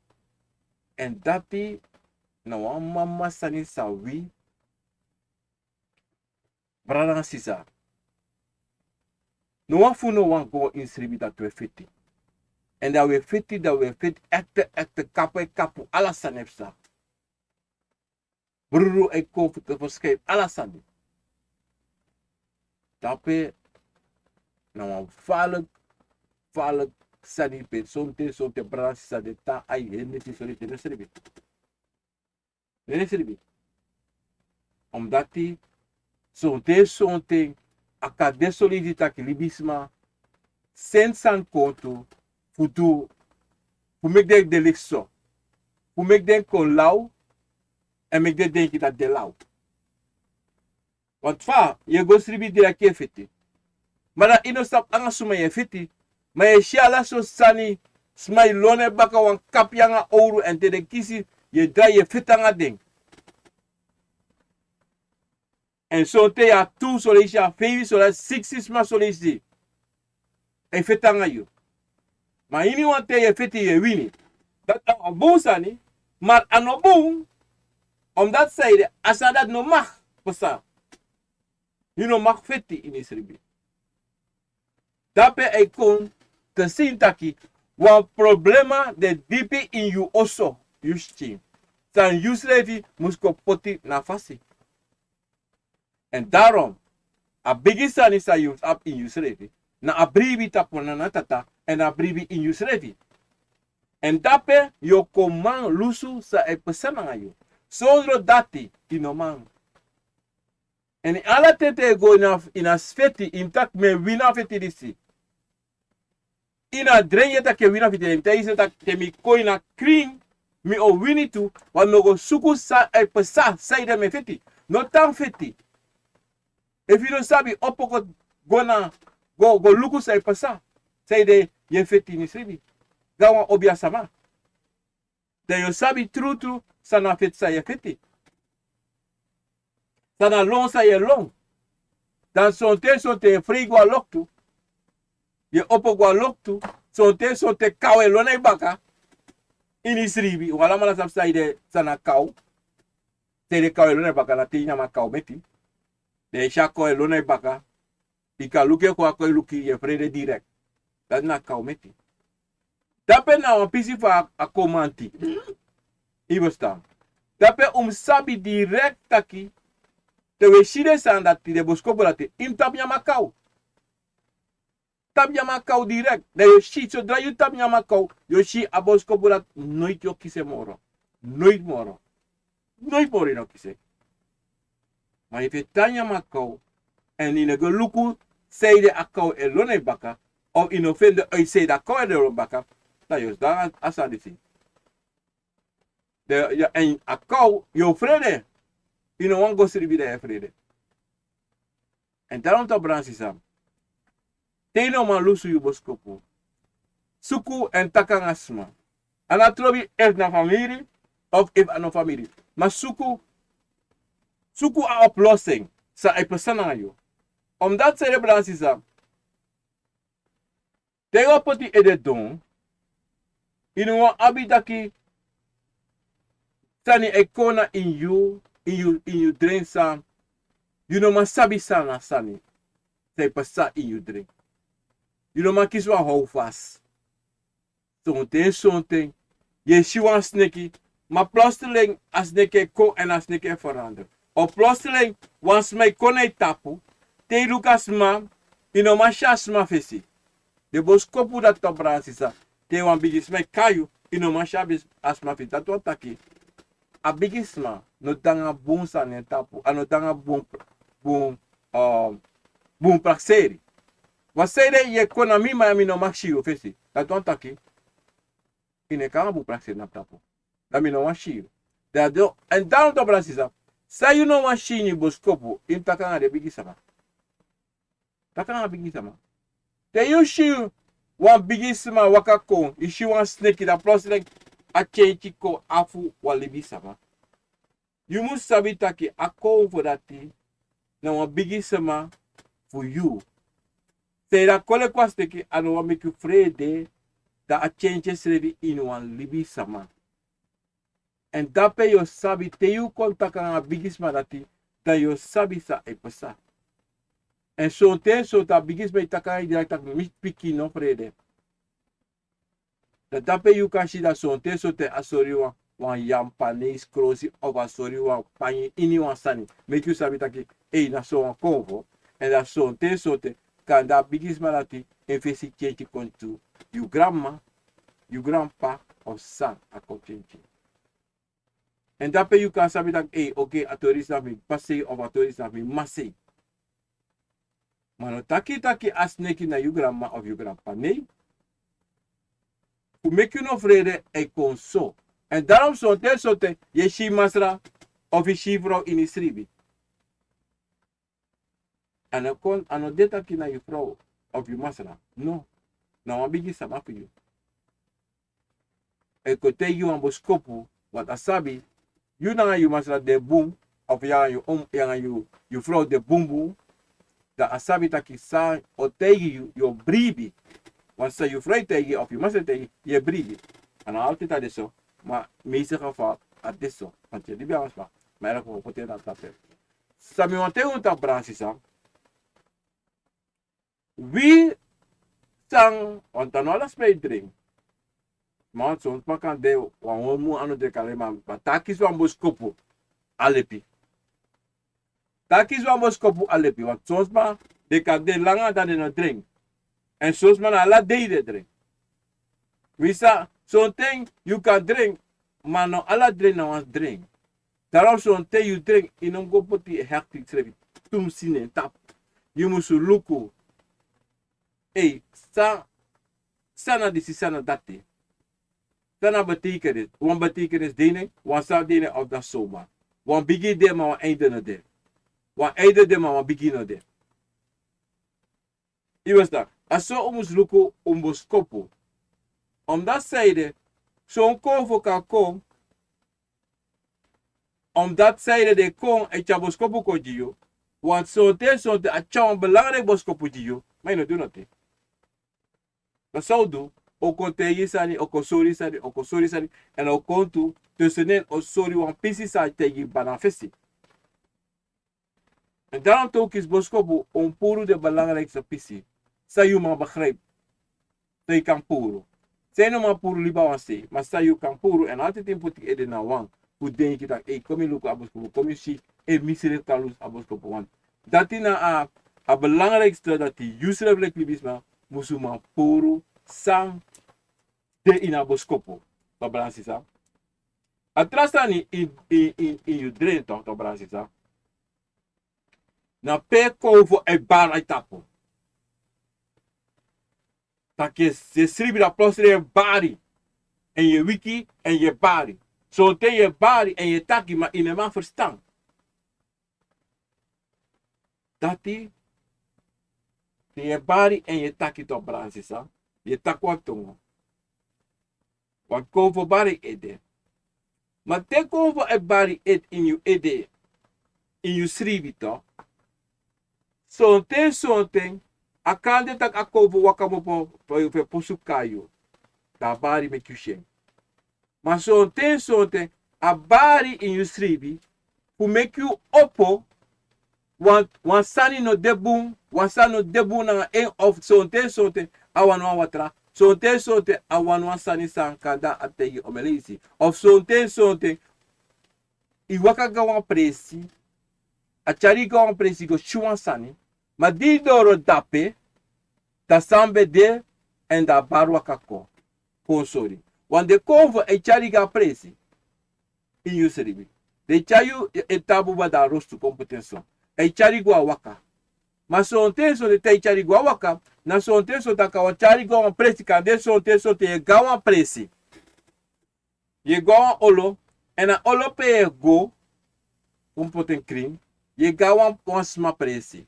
Èn dati na wan mama sani san wi, brada nanga sisa, no wan fu no wani go ini sribi dati wi e feti. Èn dan wi e feti, dan wi e feti ekte, ekte, kapu e kapu, ala sani e psa. Brudu e kon fu, fu skeipi ala sani. Dape na wan falek, falek sani pe sonten, sonten, brada nanga sisa, den tan ai heri neti, son leisi den no sribi. Den no sribi. Omdati sonten, sonten a kan de son leisi taki libisma seni sani kon tu fu du, fu meki den de leki so. Fu meki den kon law, èn meki den denki dati den law. Want fa yu e go sribi, direkt yu e feti. Ma dan yu no sabi nanga suma yu e feti. Ma yu e si ala sortu sani, sma e lon e baka, wan kapu nanga owru, èn te den kisi, yu e drai yu e feti nanga den. Èn sonten yu abi tu, son leisi yu abi feifi, son leisi siksi sma, son leisi e feti nanga yu. Ma iniwan ten yu e feti, yu e wini. Dati na wan bun sani, ma a no bun. Omdati san ede, a sani dati no mag pasa. Yu no mag feti ini sribi. Dape a e kon te si taki wan problema de dipi ini yu oso, yu skin, san yusrefi mus kon poti na fasi. Èn daarom, a bigi sani san yu mus abi ini yusrefi, na a bribi tapu Nana Tata, èn a bribi ini yusrefi. Èn dape yu o kon man lusu san e pasa nanga yu. Sondro dati yu no man. Èn ala ten te yu go ini a feti, yu mus taki mi e wini a feti disi. Yu no e dren, yu e taki yu e wini a feti, èn te yu si taki te mi kon ini a krin, mi o wini tu, wan mi o go suku san e pasa, sanede mi e feti. No tan feti. Efu yu no sabi, opo go, go na, go, go luku san e pasa. Sanede yu e feti ini sribi. Gaanwan obi a sama. Dan yu o sabi trutru san na feti san yu e feti. San na lon san yu e lon. Dan sonten sonten yu e frei go a loktu. Yu e opo go a loktu. Sonten sonten kaw e lon na yu baka. Ini sribi, un alamala sabi sanede san na kaw. Sanede kaw e lon na yu baka, na te yu nyan a kaw meti. Dan yu e si a kaw e lon na yu baka. Yu kan luku en kon, a kaw e luku yu, yu e frede direkt. Dati na kaw meti. Dape na wan pisi fu a, a komanti. Yu e ferstan. Dape un mus sabi direkt taki, te un e si den sani dati, den boskopu dati, yu mus tapu nyan a kaw. Tapu nyan a kaw direkt. Dan yu o si, sodra yu tapu nyan a kaw, yu o si a boskopu dati noiti yu o kisi en moro. Noiti moro. Noiti moro yu no kisi en. Ma efu yu e tan nyan a kaw, èn yu no go luku sanede a kaw e lon na yu baka, of yu no fende uit sanede a kaw e lon na yu baka, dan yu o sidon a sani disi. Dan, ya, èn a kaw, yu o frede. Yu no wani go sribi, dan yu e frede. Èn daarom, brada nanga sisa, te yu no man lusu yu boskopu, suku èn taki nanga sma. A no trobi efu na famiri of efu a no famiri. Ma suku, suku a oplossing san e pasa nanga yu. Omdat, brada nanga sisa, te yu o poti ede don, yu no wani abi taki sani e kon na ini yu, ini yu, ini yu dren san yu no man sabi san na sani san e pasa ini yu dren. Yu no man kisi wan houvast. Sonten sonten yu e si wan sneki, ma plotseling a sneki e kon èn a sneki e verander. Of plotseling wan sma e kon na yu tapu, te yu luku a sma, yu no man si a sma fesi. Den boskopu dati, brada nanga sisa, te wan bigisma e kai yu, yu no man si a bis-, a sma fesi. Dati wani taki a bigisma no de nanga bun sani na en tapu, a no de nanga bun, bun, um, bun prakseri. Wan sani de yu e kon na mi, ma mi no man si yu fesi. Dati wani taki yu no e kon nanga bun prakseri na mi tapu. Dan mi no wani si yu. Dan, èn daarom, brada nanga sisa, san yu no wani si ini boskopu, yu mus taki nanga den bigisma. Taki nanga bigisma. Te yu si wan bigisma waka kon, yu si wan sneki, dan plotseling a tyentyi kon afu wan libisma. Yu mus sabi taki a konfo dati na wan bigisma fu yu. Te a kon leki wan sneki, a no wani meki yu frede, dan a tyentyi ensrefi ini wan libisma. Èn dape yu o sabi, te yu kon taki nanga a bigisma dati, dan yu o sabi san e pasa. Èn sonten sonten a bigisma e taki nanga yu, di a taki mi pikin, no frede. Dan dape yu kan si dan sonten sonten a sori wan, wan Japanese krosi of a sori wan panyi ini wan sani. Meki yu sabi taki, ei, na so wan konfo. Èn dan sonten sonten kande a bigisma dati en fesi tyentyi kon tu yu granma, yu granpa, of san a kon tyentyi. Èn dape yu kan sabi taki, ei, oké, a tori disi na fu mi p'pa sei of a tori disi na fu mi m'ma sei. Ma no taki taki a sneki na yu granma of yu granpa, nei. Fu meki yu no frede, a e kon so. Èn daarom sonten sonten yu e si masra of yu si frow ini sribi. A no kon, a no de taki na yu frow of yu masra. No. Na wan bigisma fu yu. A e kon taigi yu wan boskopu, want a sabi yu nanga yu masra de bun, of yu nanga yu, um, yu nanga yu, yu frow de bunbun. Dan a sabi taki san a o taigi yu, yu o bribi. Want san yu frow e taigi yu of yu masra e taigi yu, yu e bribi. A no altijd a de so, ma meeste geval a de so. Want yu e libi nanga sma, ma yu e kon poti en na tapu. San mi wani taigi unu, brada nanga sisa, wi san, want a no ala sma e dren. Ma son sma kan de, wan hondro mun a no dren kande, ma te a kisi wan boskopu, a lepi. Te a kisi wan boskopu, a lepi. Want son sma, den kan de langa dan den no dren. Èn son sma na ala dei den e dren. Wi san, Sonten yu kan dren, ma no ala dren na wan dren. Daarom sonten yu dren, yu no mus go poti e hekti srefi tumsi na en tapu. Yu musu luku. Ei, san, san na disi, san na dati. San na betekenis, wan betekenis de ini en, wan sani de ini en of dati soma. Wan bigin de ma wan einde no de. Wan einde de ma wan bigin no de. Yu e ferstan? A so un mus luku un boskopu. Omdati san ede, son konfo kan kon. Omdati san ede den kon e tyari boskopu kon gi yu. Want sonten sonten a tyari wan belangrijk boskopu gi yu, ma yu no du noti. Ma san un du, un kon taigi sani, un kon sori sani, un kon sori sani, èn un kon tu, tussen en un sori wan pisi san a taigi bana fesi. En daarom te un kisi boskopu, un puru den belangrijkste pisi. San yu man begrijp. San yu kan puru. San yu no man puru liba wan sei. Ma san yu kan puru, èn altijd yu poti ede na wan. Fu denki taki, ei, kon mi luku a boskopu, kon mi si, ei, mi srefi kan lusu a boskopu wan. Dati na a, a belangrijkste dati yu srefi leki libisma, musu man puru san de ini a boskopu. Babransi sa. A tra sani in, in, in, in yu dren tok, babransi sa. Na pe konfo e bari a tapu. Taki yu e sribi, dan plotseling yu e bari. Èn yu e wiki, èn yu e bari. Sonten yu e bari, èn yu e taki, ma yu no man ferstan. Dati, te yu e bari èn yu e taki tok, babransi sa. Yu e taki wan tongo. Want konfo bari ede. Ma te konfo e bari ede ini yu ede, ini yu sribi tok. Sonten, sonten, a kan de taki a konfo waka kmopo fu e posuku yu. Dan a bari meki yu si en. Ma sonten, sonten, a bari ini yu sribi, fu meki yu opo, wan, wan sani no de bun, wan sani no de bun nanga en, of sonten, sonten, a wani wan watra, sonten, sonten, a wani wan sani san kan de a taigi omeni leisi. Of sonten, sonten, yu waka go na wan presi, a tyari yu go na wan presi go si wan sani, ma di yu doro dape, dan san ben de, èn dan a bari waka kon, kon sori. Want den konfo e tyari yu go a presi, ini yu sribi. Den e tyari yu e tan buba, dan a rostu kon poti en so. E tyari yu go a waka. Ma sonten, sonten te yu tyari yu go a waka, na sonten, sonten a kan wani tyari yu go na wan presi, kande sonten, sonten yu e go na wan presi. Yu e go na wan olo, èn a olo pe yu e go, kon poti en krin, yu e go na wan, wan sma presi.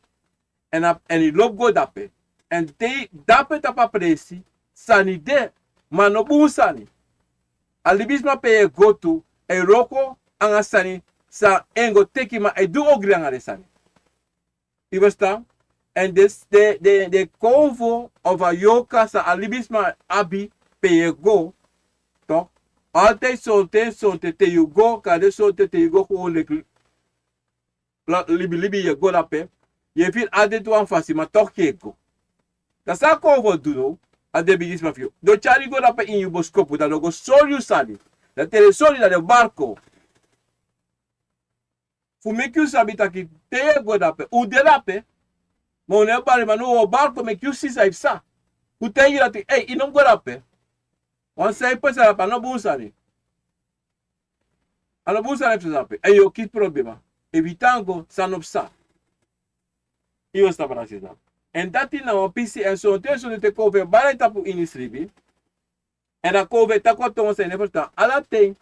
Èn a, èn yu lobi go dape. Èn te yu dape tapu a presi, sani de, ma no bun sani. A libisma pe yu e go tu, e wroko anga sani san en go teki, ma e du ogri anga den sani. Yu e ferstan? Èn den, den, den, den konfo of a yorka san a libisma abi pe yu e go, tok. Altijd sonten, sonten te yu go, kande sonten te yu go kon leki libi, libi yu e go dape, yu e firi altijd wan fasi, ma tok yu e go. Dan san a konfo du now, a den bigisma fu yu. Den o tyari yu go dape ini yu boskopu, dan den o go sori yu sani. Dan te den sori, dan den o bari kon. Fu meki yu sabi taki te yu e go dape, un de dape. Ma un no e bari, ma now un o bari kon meki yu si san e psa. Fu taigi yu taki, ei, yu no mus go dape. Wan sani e psa dape, a no bun sani. A no bun sani e psa dape. Èn yu o kisi problema. Efu yu tan go, san no psa. Yu e ferstan, babransi sa. Èn dati na wan pisi, èn sonten, sonten te konfo e bari a tapu ini sribi. Èn a konfo e taki wan tongo san yu no e ferstan. Ala ten,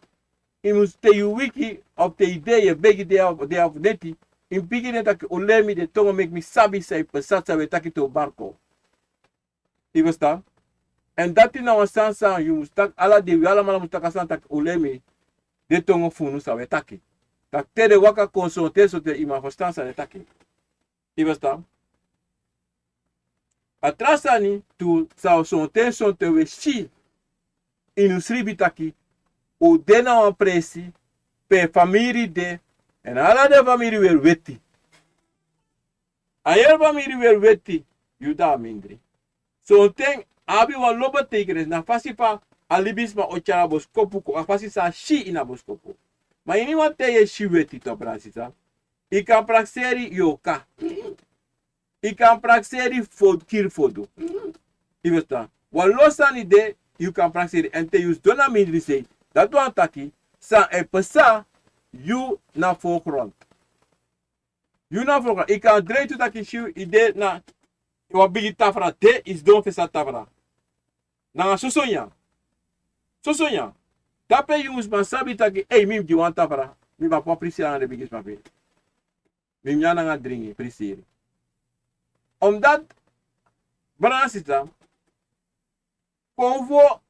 yu mus, te yu wiki, of te yu de, yu e begi de, de of neti, yu mus bigin de taki: O Lemi, den tongo meki mi sabi san e psa, san wi e taki te un bari kon. Yu e ferstan? Èn dati na wan sani san yu mus taki ala dei, wi alamala mus taki a sani taki: O Lemi, den tongo fu unu, san wi e taki. Taki te den waka kon sonten, sonten yu man ferstan san den e taki. Yu e ferstan? A tra sani tu san sonten, sonten wi e si ini un sribi taki un de na wan presi pe famiri de, èn ala den famiri weri weti. A heri famiri weri weti, yu de a mindri. Sonten abi wan lo betekenis na fasi fa a libisma o tyari a boskopu kon, a fasi san a si ini a boskopu. Ma iniwan ten yu e si weti, babransi sa, yu kan prakseri yorka. Yu kan prakseri fodu, kiri fodu. Yu e ferstan? Wan lo sani de, yu kan prakseri. Èn te yu sidon na mindri sei, dati wani taki san e psa, yu na voorgrond. Yu na voorgrond. Yu kan drei tu taki si yu de na wan bigi tafra de, yu sidon fesa tafra. Nanga soso nyan. Soso nyan. Dape yu mus man sabi taki, ei, mi mus gi wan tafra, mi mus poti prisiri nanga den bigisma fu mi. Mi mus nyan nanga dringi prisiri. Omdat, brada nanga sisa, konfo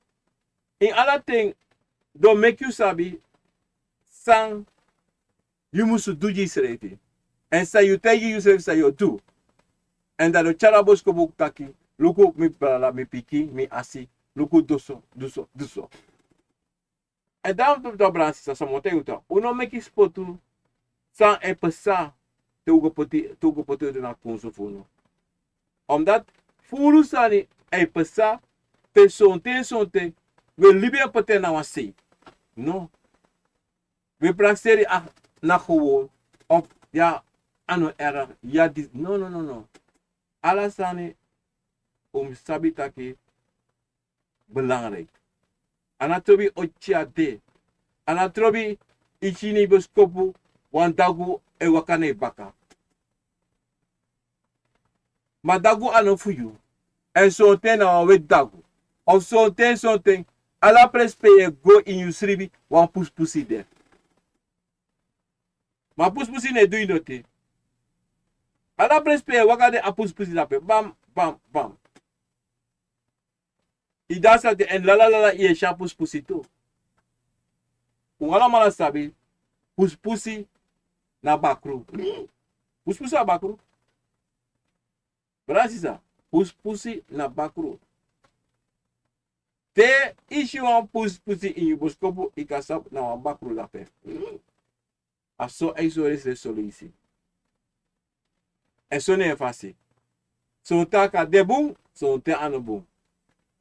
ini ala ten, den o meki yu sabi san yu musu du gi yusrefi. Èn san yu taigi yusrefi san yu o du. Èn dan den o tyari a boskopu taki, luku mi brada, mi pikin, mi asi, luku du so, du so, du so. Èn dan, brada nanga sisa, san mi o taigi un tu, un no meki spotu san e psa te un go poti, te un go poti den na kunsu fu unu. Omdat furu sani e psa, pe sonten, sonten, wi e libi en poti en na wan sei. No. Wi e prakseri, a, na gewoon. Of ya, a no erg, ya disi. No, no, no, no. Ala sani un mus sabi taki belangrijk. A no trobi otya de. A no trobi yu si ini yu boskopu wan dagu e waka na yu baka. Ma dagu a no fu yu. Èn sonten na wan weti dagu. Of sonten, sonten, ala presi pe yu e go ini yu sribi, wan pusipusi de. Ma pusipusi no e du yu noti. Ala presi pe yu e waka de, a pusipusi de ape. Bam, bam, bam. Yu dansi a ten, èn lala, lala, yu e si a pusipusi tu. Un alamala sabi, pusipusi na bakru. Pusipusi na bakru. Brada nanga sisa, pusipusi na bakru. Te yu si wan pusipusi ini yu boskopu, yu kan sabi na wan bakru de ape. A so a e sori ensrefi son leisi. Èn so na en fasi. Sonten a kan de bun, sonten a no bun.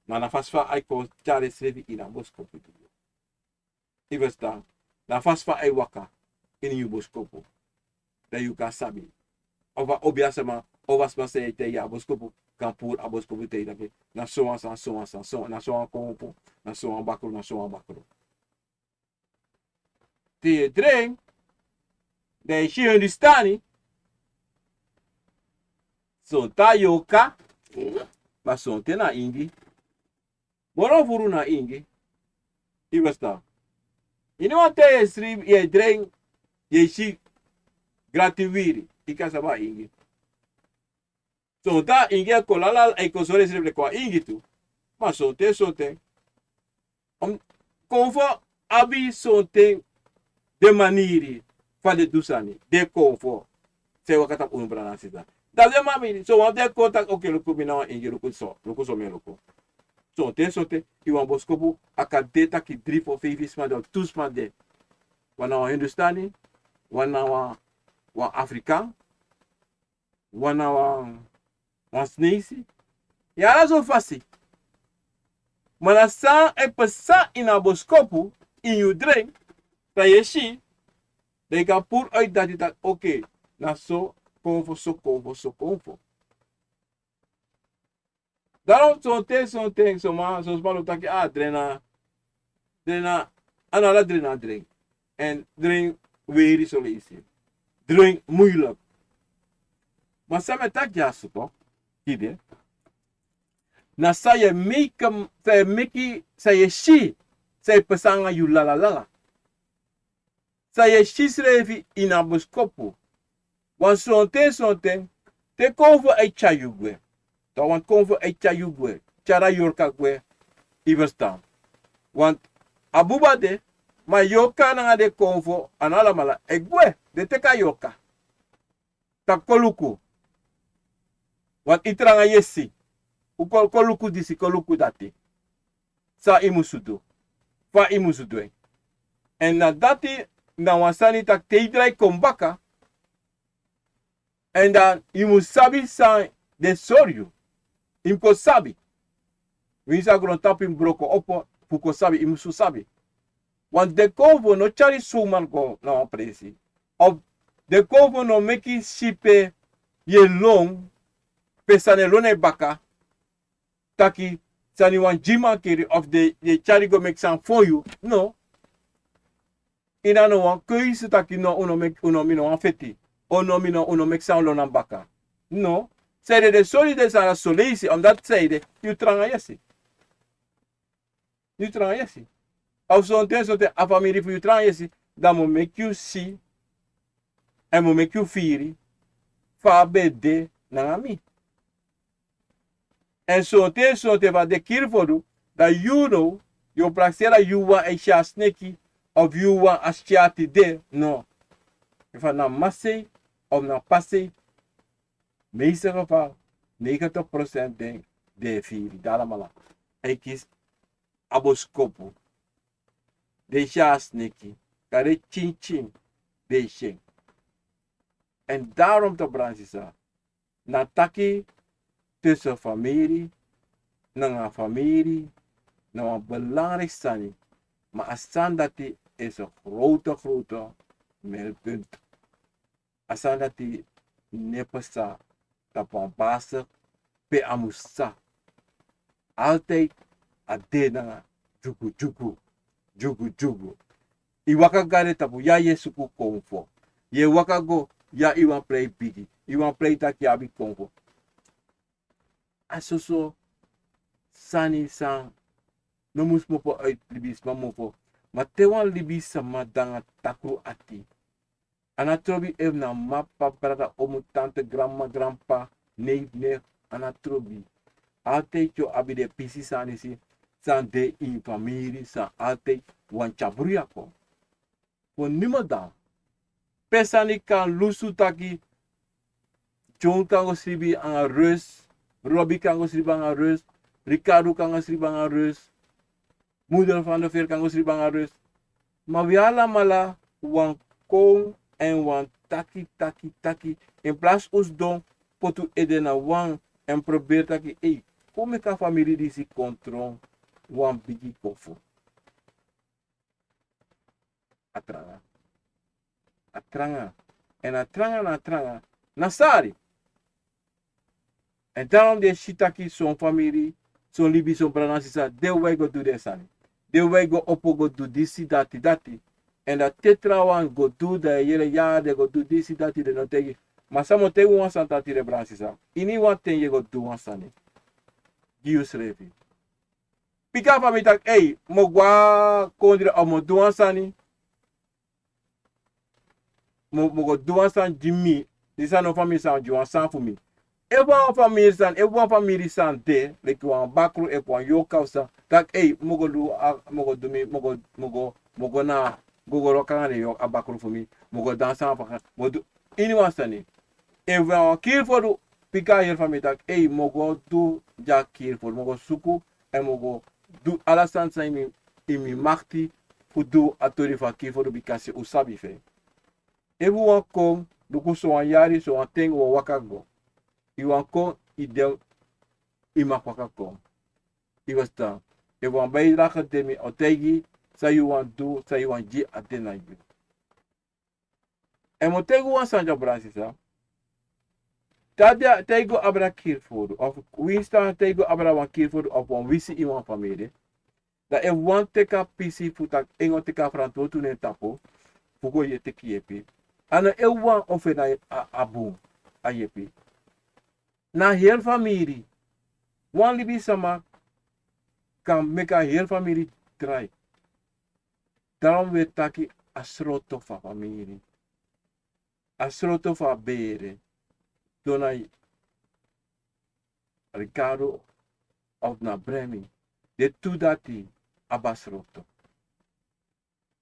Ma na fasi fa a e kon tyari ensrefi ini a boskopu. Yu e ferstan? Na fasi fa a e waka ini yu boskopu. Dan yu kan sabi. Of a obiasma, of a sma san e taigi a boskopu, kan puru a boskopu taigi yu taki, na sowan sani, sowan sani, sowan, na sowan konfo, na sowan bakru, na sowan bakru. Te yu e dren, dan yu e si Hindustani, sonten a yorka, ma sonten na ingi. Moro furu na ingi. Yu e ferstan? Yu no wani te yu e sribi, yu e dren, yu e si grati wiri, yu kan sabi a ingi. Sonten a ingi e kon lala, a e kon sori ensrefi leki wan ingi tu. Ma sonten, sonten. Om, konfo abi sonten den maniri fa den du sani, den konfo. San e waka tapu unu, brada nanga sisa. Dan den maniri, so wan fu den kon taki, oké, luku, mi na wan ingi, luku so, luku so mi e luku. Sonten, sonten, ini wan boskopu, a kan de taki dri, fo, feifi sma de, of tu sma de. Wan na wan Hindustani, wan na wan, wan Afrikan, wan na wan, wan Sneisi. Yu e si, ala so fasi. Ma na san e pasa ini a boskopu, ini yu dren, san yu e si, dan yu kan puru uit dati taki, oké, na so konfo, so konfo, so konfo. Daarom sonten, sonten, son man, son sma lobi taki, a, dren na, dren na, a no ala dren na dren. Èn dren weri son leisi. Dren moeilijk. Ma san mi e taki dyaso, toch? Tide. Na san yu e meki, san yu e meki, san yu e si, san e pasa nanga yu lala lala. San yu e si srefi ini a boskopu. Wan sonten, sonten, te konfo e tyari yu gwe. Te wan konfo e tyari yu gwe, tyari a yorka gwe, yu e ferstan. Want a buba de, ma yorka nanga den konfo, a no alamala e gwe, den teki a yorka. Taki kon luku. Want yu tranga yesi. Un kon, kon luku disi, kon luku dati. San yu musu du. Fa yu musu du en. Èn na dati, na wan sani taki te yu drai kon baka. Èn dan yu mus sabi san den sori yu. Yu mus kon sabi. Winsi a grontapu yu mus broko opo, fu kon sabi, yu musu sabi. Want den konfo no tyari sowmar go na wan presi. Of den konfo no meki si pe yu e lon, pe sani e lon na yu baka, taki sani wan gi mankeri of den e tyari go meki sani fon yu. No. Ini a no wan keisi taki no, un no meki, un no, mi no wani feti. O no, mi no, un no meki sani lo na baka. No. Sanede den sori den sani a soleisi, omdat sanede yu tranga yesi. Yu tranga yesi. A fu sonten, sonten a famiri fu yu tranga yesi, dan mi o meki yu si, èn mi o meki yu firi fa a ben de nanga mi. Èn sonten, sonten fa den kiri fodu, dan yu no, yu o prakseri a yu wan e si a sneki, of yu wan a si a tide, no. Efu a na masei, of na pasei, meeste geval, negentig procent den, den e firi, den alamala. A e kisi a boskopu. Den e si a sneki, kande tyintyin, den e si en. Èn daarom toch, brada sisa, na taki tussen famiri nanga famiri na wan belangrijk sani, ma a sani dati is een grote, grote meldpunt. A sani dati no e pasa tapu wan basi pe a musu pasa. Altijd a de nanga dyugu dyugu, dyugu dyugu. Yu waka go na den tapu, ya yu e suku konfo. Yu e waka go, ya yu wani prei bigi, yu wani prei taki yu abi konfo. A soso sani san no musu kmopo uit libisma mofo. Ma te wan libisma de nanga takru ati, a no trobi efu na mama, papa, brada, omu, tante, granmama, granpapa, neef, neef, a no trobi. Altijd yu o abi den pisi sani disi san de ini famiri san altijd wani tyari bruya kon. Fu nimadan. Pe sani kan lusu taki John kan go sribi nanga Rus, Robi kan go sribi nanga Rus, Ricardo kan go sribi nanga Rus, Moeder van de Veer kan go sribi nanga Rus. Ma wi alamala wani kon èn wani taki, taki, taki. In plaats un sidon poti un ede na wan èn proberi taki, ei, kon meki a famiri disi kon tron wan bigi konfo. A tranga. A tranga. Èn a tranga na a tranga na sari. Èn daarom den e si taki son famiri, son libi, son brada, sisa, den wai go du den sani. Den wai go opo go du disi, dati, dati. Èn dan te trawan go du, dan yu e yere ya den go du disi, dati, den no taigi. Ma san mi o taigi un wan sani, dati, den brada, sisa. Iniwan ten yu e go du wan sani gi yusrefi. Piki a famiri taki, ei, mi o go na kondre, o mi o du wan sani. Mi o, mi o go du wan sani gi mi. Disi a no famiri sani, gi wan sani fu mi. Efu wan famiri sani, efu wan famiri sani de, leki wan bakru, efu wan yorka fu sani, taki, ei, mi o go du, a, mi o go du mi, mi o go, mi o go, mi o go na, go go waka nanga den yorka, a bakru fu mi, mi o go dansi nanga, mi o go du iniwan sani. Efu na wan kiri fodu, piki a heri famiri taki, ei, mi o go du gi a kiri fodu, mi o go suku, èn mi o go du ala sani san ini mi, ini mi makti fu du a tori fu a kiri fodu, bikasi un sabi fu en. Efu wan kon, luku, sowan yari, sowan ten wan waka go. Yu wan kon, yu de, yu mag waka kon. Yu ferstan. Efu wan bijdrage de, mi o taigi san yu wani du, san yu wani gi, a de na yu. Èn mi o taigi un wan sani, dya brada, sisa. Te a de, te yu go abra kiri fodu, of winsi te yu go abra wan kiri fodu, of wan winsi ini wan famiri. Dan efu wan teki a pisi fu taki en o teki a frantwortu na en tapu, fu go e teki yepi. A no efu wan o feni a, a bun, a yepi. Na heri famiri. Wan libisma kan meki a heri famiri drai. Daarom wi e taki a sroto fu a famiri. A sroto fu a bere. Dona Ricardo of na Bremi. Den tu dati abi a sroto.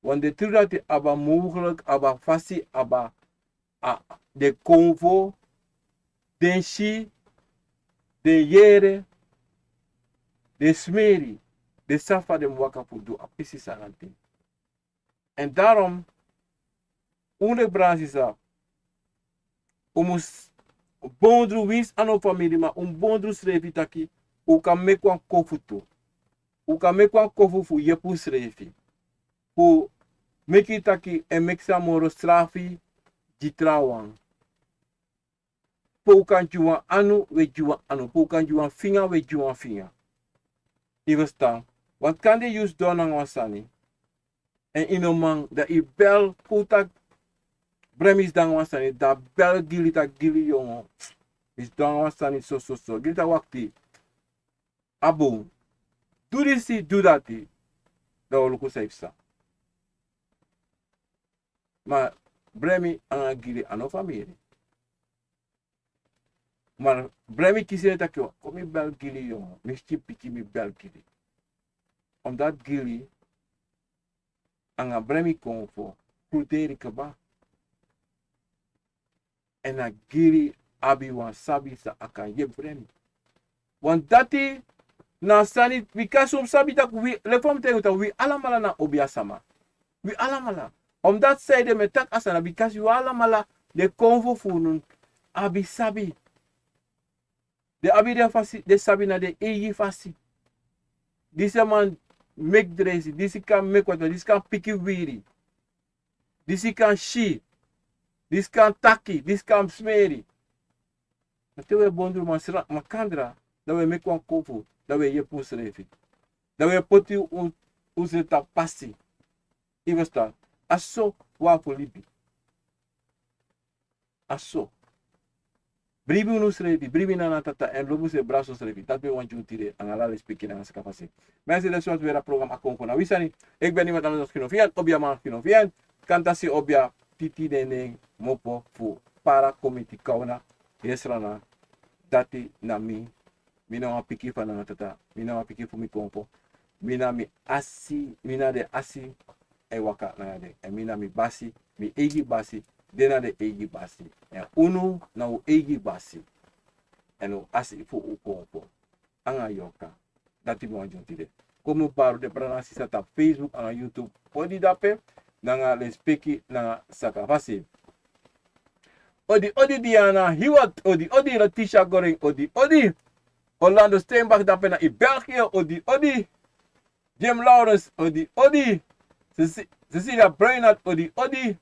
Want den tu dati abi a mogelijk, abi a fasi, abi a, a, den konfo, den si, den yere, den smeri, den sabi fa den mus waka fu du a pisi sani dati. Èn daarom, un leki brada, sisa, un mus bondru, winsi a no famiri, ma un bondru srefi taki un kan meki wan kofu tu. Un kan meki wan kofu fu yepi unsrefi. Fu meki taki un e meki san moro srafi gi trawan. Pe un kan gi wan anu, un e gi wan anu. Pe un kan gi wan finga, un e gi wan finga. Yu ferstan? Want kande yu sidon nanga wan sani, èn yu no man, dan yu bel, kon taki Bremi sidon nanga wan sani, dan a bel gi yu taki gi yu yongo, mi sidon nanga wan sani so so so, gi yu taki wakti, a bun, du disi, du dati. Dan wi o luku san yu psa. Ma Bremi nanga Gili a no famiri. Ma Bremi kisi en taki, kon mi bel Gili yongo, mi pikin pikin, mi bel Gili. Omdat Gili nanga Bremi kon fu kruderi kaba. Èn a Gili abi wan sabi san a kan yepi Bremi. Want dati na sani, bika son sabi taki wi, leki fa mi taigi un taki wi alamala na obiasma. Wi alamala. Omdat san ede mi e taki a sani, bika wi alamala, den konfo fu unu abi sabi. Den abi den fasi, den sabi na den eigi fasi. Disi man meki dresi, disi kan meki water, disi kan piki wiri. Disi kan si, disi kan taki, disi kan smeri. Ma te wi e bondru masra, makandra, dan wi e meki wan konfo, dan wi e yepi unsrefi. Dan wi e poti un, unsrefi tapu pasi. Yu ferstan? A so wi abi fu libi. A so. Bribi unsrefi, bribi Nana, Tata, èn lobi unsrefi, brasi unsrefi. Dati mi wani gi un tide, nanga ala lespeki nanga sakafasi. Mensen, dat is wat weer het programma Akonko na Wisani. Ik ben niemand anders dan Gino Vian, Obia man Gino Vian. Kantasi Obia, Titi Nene, Mopo, fu Para Komiti Kauna, Yesrana, dati na mi, mi na wan pikin fu Nana, Tata, mi na wan pikin fu mi konfo, mi na mi asi, mi na den asi e waka nanga den. Èn mi na mi basi, mi eigi basi, den na den eigi basi. Èn unu na un eigi basi. Èn un asi fu un konfo. Nanga yorka. Dati mi wani gi un tide. Kon mi baru den brada nanga sisa tapu Facebook nanga YouTube. Odi dape, nanga lespeki, nanga sakafasi. Odi odi Diana Hiwat, odi odi Letitia Goring, odi odi Orlando Steinbach dape na in België, odi odi Jim Lawrence, odi odi Ceci-, Cecilia Breinat, odi odi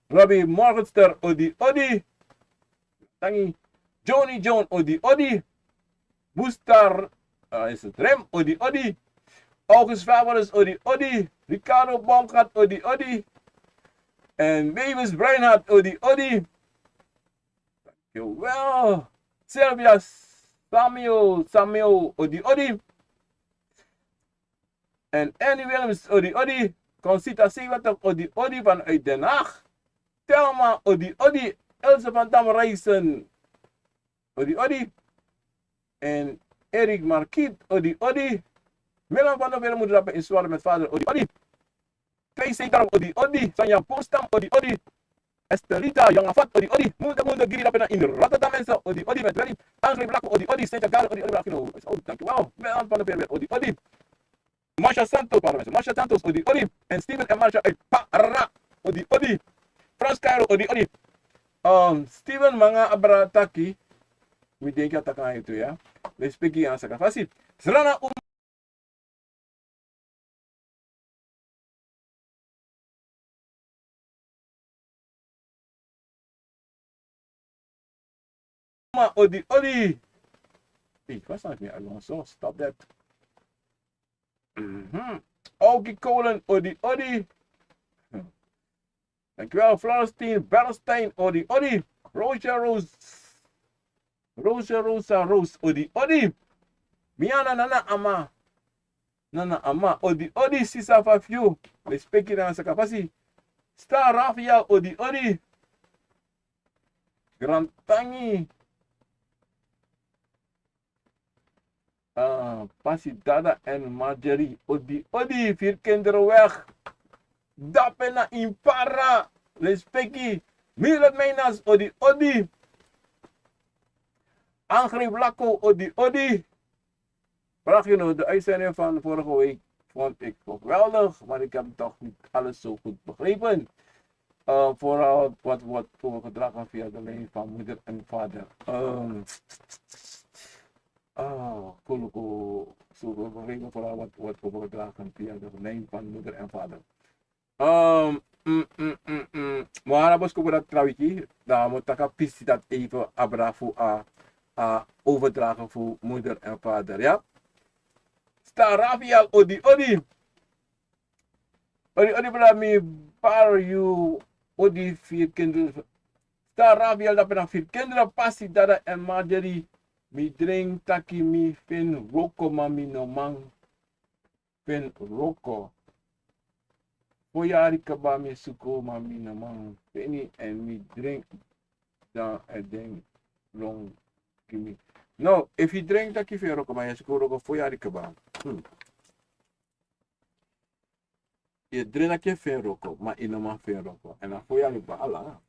Robbie Morgenster, odi odi Tangi. Johnny John, odi odi. Bustar, eh, is het Rem, odi odi. August Fabulous, odi odi. Ricardo Baumgart, odi odi. En Mavis Breinhart, odi odi. Dankjewel. Sylvia Samuel, Samuel, odi odi. En Annie Williams, odi odi. Concita Sewater, odi odi vanuit Den Haag. Thelma, odi odi. Else van Dam Rijssen, odi odi. En Erik Markiet, odi odi. Milan van der Velde, moeder dape in Zwaarder met vader, odi odi. Twee Zeedorf, odi odi. Sonja Boonstam, odi odi. Estelita, Jonge Fat, odi odi. Moeder, moeder, Giri dape na in Rotterdam, mensen, odi odi met Willy. Angri Blakko, odi odi. Sentja Gare, odi odi. Blakino, oh, dankjewel. Milan van der Velde, odi odi. Marsha Santos, pardon, mensen. Marsha Santos, odi odi. En Steven en Marsha uit Para, odi odi. Frans Cairo, odi odi. Um, Steven, manga abra taki. Mi denki a taki na yu tu, ya. Lespeki nanga sakafasi. Srana Uma, odi odi. Hey, first time mi alone, so stop that. Mhm. Ogi Kolen, odi odi. Dankjewel, Florentine Bernstein, odi odi. Roosje Roos. Roosje Rosa Roos, odi odi. Miana Nana Ama. Nana Ama, odi odi, sisa Fafio. Lespeki nanga sakafasi. Star Rafael, odi odi. Grand Tangi. Ah, Pasi Dada en Marjorie, odi odi. Vierkinderweg. Dape na in Para. Lespeki. Milet Meinas, odi odi. Angri Blakko, odi odi. Vraag je nou, de uitzending van vorige week vond ik geweldig, maar ik heb toch niet alles zo goed begrepen. Eh, vooral wat wordt overgedragen via de lijn van moeder en vader. Ehm, ah, Kuluku, zo begrepen vooral wat wordt overgedragen via de lijn van moeder en vader. Ehm, mm, mm, mm, mm. Mi wani boskopu dati tra wiki, dan mi o taki a pisi dati even abra fu a, a overdragen fu moeder en vader, ya. Star Rafael, odi, odi. Odi, odi, brada, mi bari yu, odi, firi kendra. Star Rafael, dape na firi kendra pasi, dada èn Marjorie. Mi dringi taki mi feni wroko, ma mi no man feni wroko. Fo yari kaba mi e suku, ma mi no man feni, èn mi dringi dan a dringi lon gi mi. No, efu yu dringi taki yu feni wroko, ma yu e suku wroko fo yari kaba. Hmm. Yu e dringi taki yu feni wroko, ma yu no man feni wroko. Èn na fo yari kaba ala.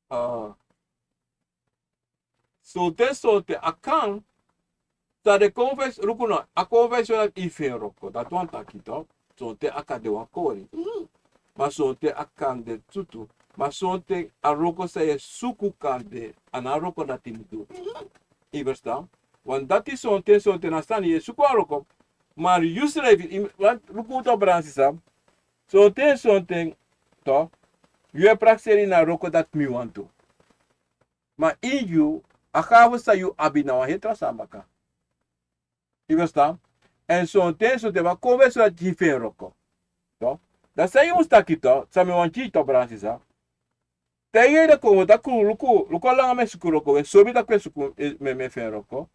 Ah. Sonten, sonten a kan, san den konfesi, luku no, a konfesi dati yu feni wroko, dati wani taki tok. Sonten a kan de wan kori. Ma sonten a kan de tu tu. Ma sonten a wroko san yu e suku kan de, a no a wroko dati yu mus du. Yu ferstan? Want dati sonten, sonten na sani yu e suku a wroko. Ma yusrefi, yu, want luku tok, brada nanga sisa. Sonten, sonten tok, yu e prakseri na a wroko dati mi wani du. Ma ini yu, a gafu san yu abi na wan heri tra sani baka. Yu ferstan? Èn sonten, sonten wan konfesi dati yu feni wroko. Tok. Dati san yu mus taki tok, san mi wani gi yu tok, brada nanga sisa. Te yu e de kon, taki luku, luku a langa mi e suku wroko, un e sori mi taki un e suku, eh, mi e, mi e feni wroko.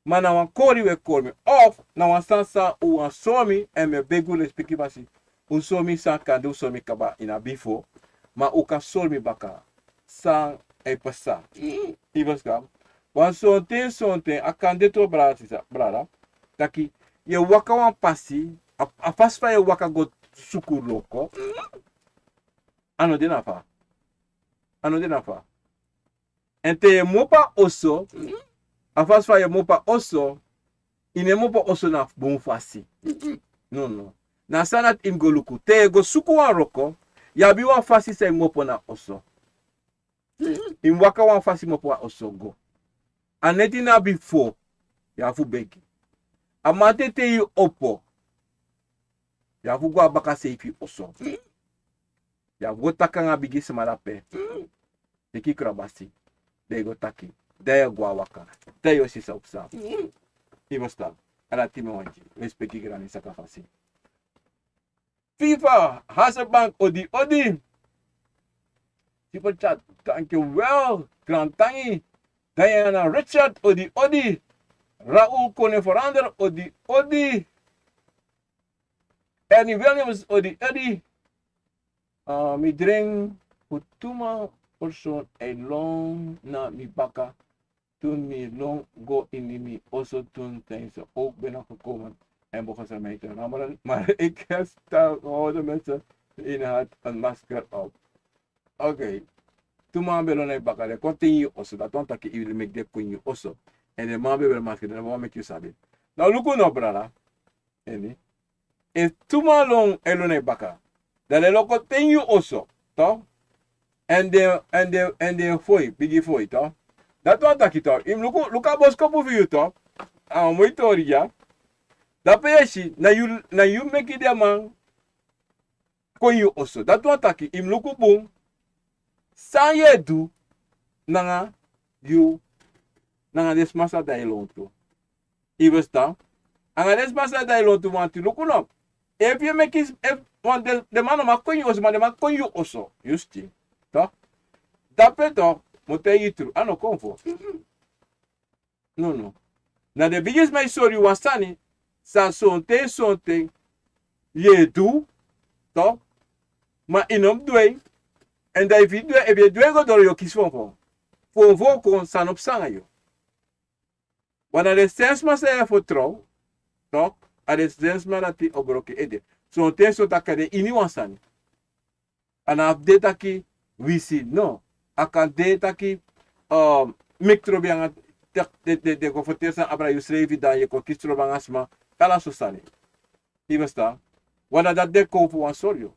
Ma na wan kori un e kori mi. Of na wan sani san un wani sori mi, èn mi e begi un lespeki fasi. Un sori mi san kan de, un sori mi kaba, yu no abi fu. Ma un kan sori mi baka san e pasa. Yu ferstan? Want sonten, sonten a kan de tok, brada nanga sisa, brada. Taki yu e waka wan pasi, a, a fasi fa yu e waka go suku wroko, a no de na fa. A no de na fa. Èn te yu e mu opo a oso, a fasi fa yu e mu opo a oso, yu no e mu opo a oso na bun fasi. No, no. Na sani dati yu mus go luku. Te yu e go suku wan wroko, yu abi wan fasi san yu mu opo na oso. Yu mus waka wan fasi mu opo a oso go. A neti no abi fu, yu abi fu begi. A mamanten te yu opo, yu abi fu go na baka sei fu yu oso. Yu abi fu go taki nanga bigi sma dape. Teki yu krabasi. Dan yu go taki. Dan yu o go na waka. Dan yu o si san o psa. Yu ferstan? A dati mi wani gi. Lespeki, grani, saka fasi. Fifa Hasebank, odi, odi. Super chat, dankjewel. Grantangi. Diana Richard, odi, odi. Raoul Kone Verander, odi, odi. Ernie Williams, odi, odi. Ah, mi dringi fu tu man persoon e lon na mi baka. Toen mi lon go ini mi oso, toen zijn ze ook binnengekomen en begonnen mij te rammelen, maar ik heb stil gehouden met ze in had een masker op. Oké. Tu man ben lon na yu baka, den kon te ini yu oso, dati wani taki yu meki den kon ini yu oso. Èn den man ben weri masker, den no wani meki yu sabi. Now luku now, brada. Efu tu man lon e lon na yu baka, dan den lon kon te ini yu oso, tok? Èn den, èn den, èn den foi, bigi foi, tok? Dati wani taki, tok, yu mus luku, luku a boskopu fu yu, tok? A wan moi tori dya. Dape yu e si, na yu, na yu meki den man kon ini yu oso. Dati wani taki, yu mus luku bun san yu e du nanga yu, nanga den sma san de na yu lontu. Yu ferstan? Nanga den sma san de na yu lontu, want luku now. Efu yu e meki, efu, want den, den man no man kon ini yu oso, ma den man kon ini yu oso. Yu si? Tok? Dape, tok, mi o taigi yu tru, a no konfo. No, no. Na den bigisma e sori yu wan sani san sonten, sonten yu e du, tok, ma yu no mus du en. Èn dan efu yu du en, efu yu e du en go doro, yu o kisi fonfon. Fonfon o kon, san no psa nanga yu. Wan na den sensma san yu e fertrow, tok, a den sensma dati o broko yu ede. Sonten, sonten a kan de ini wan sani. A no abi de taki wisi, no. A kan de taki, um, meki trobi nanga, tak-, den, den, den go ferteri san abra yusrefi, dan yu e kon kisi trobi nanga sma, ala so sani. Yu ferstan? Wan na dati den kon fu wan sori yu.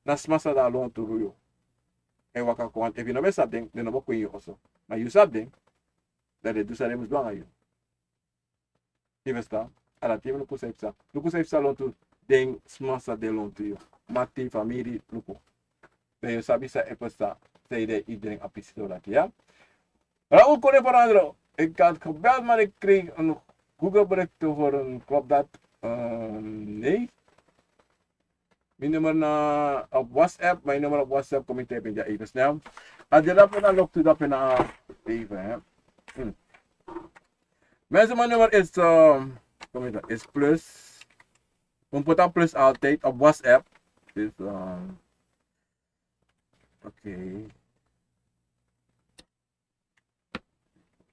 Na sma san de na lontu yu e waka kon, want efu yu no ben sabi den, den no bo kon ini yu oso. Ma yu sabi den, dan den du san den mus du nanga yu. Yu ferstan? A dati yu mus luku san e psa. Luku san e psa lontu den sma san de lontu yu. Mati, famiri, luku. Dan yu o sabi san e psa, san yu de, yu dringi a pisi doro dati, ya. Raoul Kone Verander, ik had gebeld, maar ik kreeg een Google bericht te horen, klopt dat? Ehm, nee. Mijn nummer na, op WhatsApp, mijn nummer op WhatsApp, kom je typen, ja, even snel. Als je dat na loopt, dat na even, hè. Hm. Mensen, mijn nummer is, ehm, kom je dat, is plus. Un put a plus altijd op WhatsApp. Dus, ehm, oké.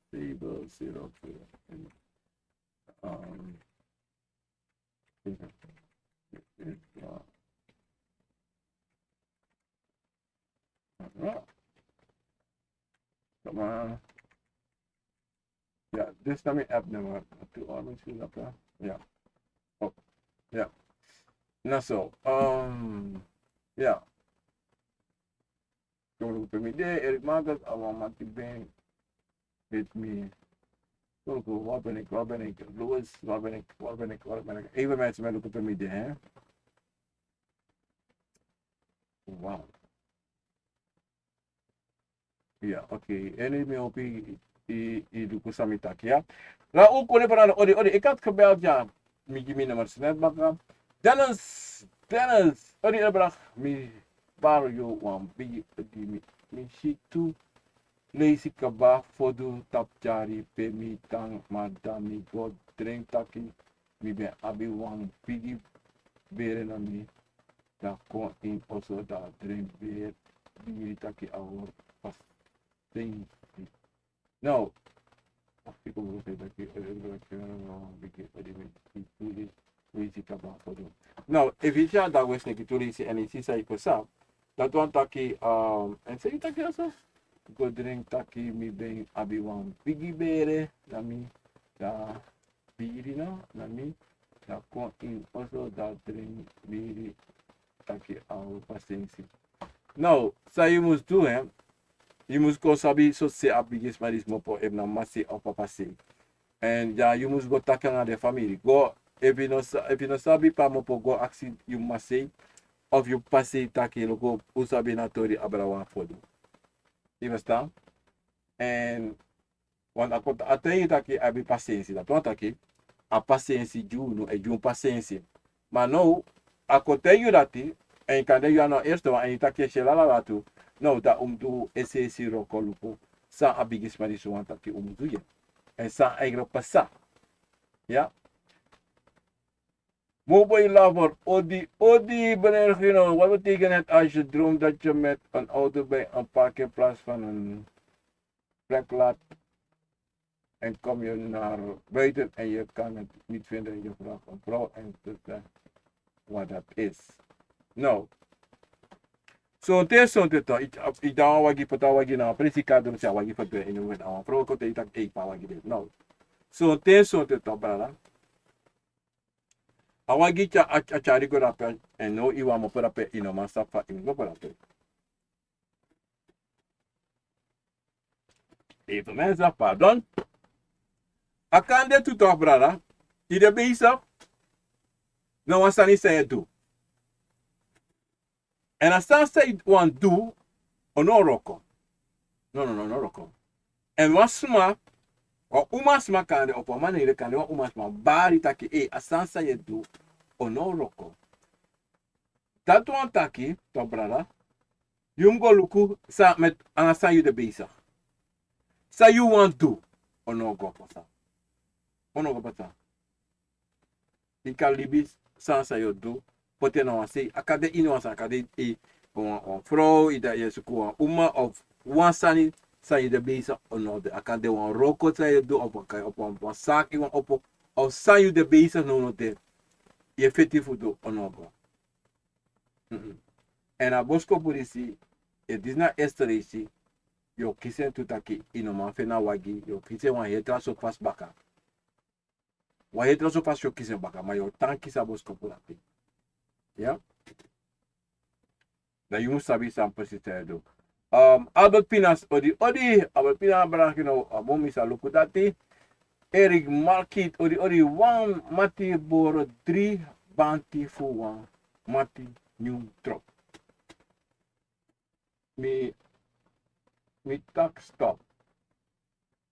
Table zero two. Um, yeah. Come on. Yeah, this time I have never to always feel up there. Yeah. Oh, yeah. Now so, um, yeah. Kom luku pe mi de, Eric Marcus, a wan mati ben, met mi. Kom luku, waar ben ik, waar ben ik, Louis, waar ben ik, waar ben ik, waar ben ik? Even mensen, mi luku pe mi de, hè? Wow. Ya, oké. En mi hopi i, i, i luku san mi taki, ya. La un koni fana, odi, odi, ik had gebeld, ya. Mi gi mi nummer snel baka. Dennis, Dennis, odi, Ebrach, mi bari yu wan bigi odi, mi, mi si tu leisi kaba fodu tapu tyari pe mi tan, ma dan mi go dringi taki mi ben abi wan bigi bere na mi. Dan kon ini oso, dan a dringi bere, bigin taki a wroko pasensi. Now, a fu kon taki, eh, eh, eh, eh, bigin odi mi, mi, mi, mi si kaba fodu. Now, efu yu si a dati, wesi neki tu leisi èn yu si san yu pasa. Dati wani taki, um, èn san yu taki dyaso? Go dringi taki mi ben abi wan bigi bere na mi, dan biri no, na mi, dan kon ini oso, dan dringi biri, taki a wroko pasensi. Now, san yu mus du, hè? Yu mus kon sabi so se a bigisma disi kmopo, efu na masei of papasei. Èn ya, yu mus go taki nanga den famiri. Go, efu yu no sa-, efu yu no sabi pe a kmopo, go aksi yu masei of yu papasei taki, luku, un sabi na tori abra wan fodu. Yu ferstan? Èn want a kon ta-, a taigi yu taki abi pasensi, dati wani taki a pasensi gi unu, e gi unu pasensi. Ma now, a kon taigi yu dati, èn kande yu a no erste wan, èn yu taki e si en lalala tu. Now, dan un mus du es'esi wroko luku san a bigisma disi wani taki un mus du, ya. Èn san eigenlijk pasa. Ya. Mobo in lover, odi, odi, meneer Gino, wat betekent het als je droomt dat je met een auto bij een parkeerplaats van een plek laat en kom je naar buiten en je kan het niet vinden, je vraagt een vrouw en vertelt wat dat is. Nou, sonten, sonten toch, i, i dan wagi, poti a wagi na presi kadro, si a wagi verdwijnen, a wan vrouw kon taki, ei, pe a wagi de. Nou, sonten, sonten toch, brada. A wagi tya-, a, a tyari go drape, èn now i wani mopo drape, i no man sabi fa i mus go drape. Even mensen, pardon. A kan de tu toch, brada. I de bezig. Na wan sani san yu e du. Èn a sani san yu wani du, a no wroko. No, no, no, no wroko. Èn wan sma, wan umasma kande, of wan manengre kande, wan umasma bari taki, ei, a sani san yu e du, a no wroko. Dati wani taki, toch, brada, yu mus go luku san met, anga san yu de bezig. San yu wani du, a no go pasa. A no go pasa. I kan libi sani san yu o du, poti en na wan sei. A kan de ini wan sani, a kan de, i, wan, wan vrouw, i de, yu e suku wan uma, of wan sani san yu de bezig, a no de. A kan de wan wroko san yu e du, of wan, of wan, wan saki yu wani opo, of san yu de bezig, no, no de. Yu e feti fu du, a no go. Mhm. Èn a boskopu disi, efu disi na a eerste leisi, yu o kisi en tu taki i no man feni a wagi, yu o kisi en wan heri tra sortu fasi baka. Wan heri tra sortu fasi yu o kisi en baka, ma yu o tan kisi a boskopu drape. Ya? Dan yu mus sabi san precies san yu e du. Um, Albert Pinas, odi, odi, Albert Pinas, brada Gino, a bun, mi sa luku dati. Eric Markit, odi, odi, wan mati boro dri banti fu wan mati nyun drop. Mi, mi taki stop.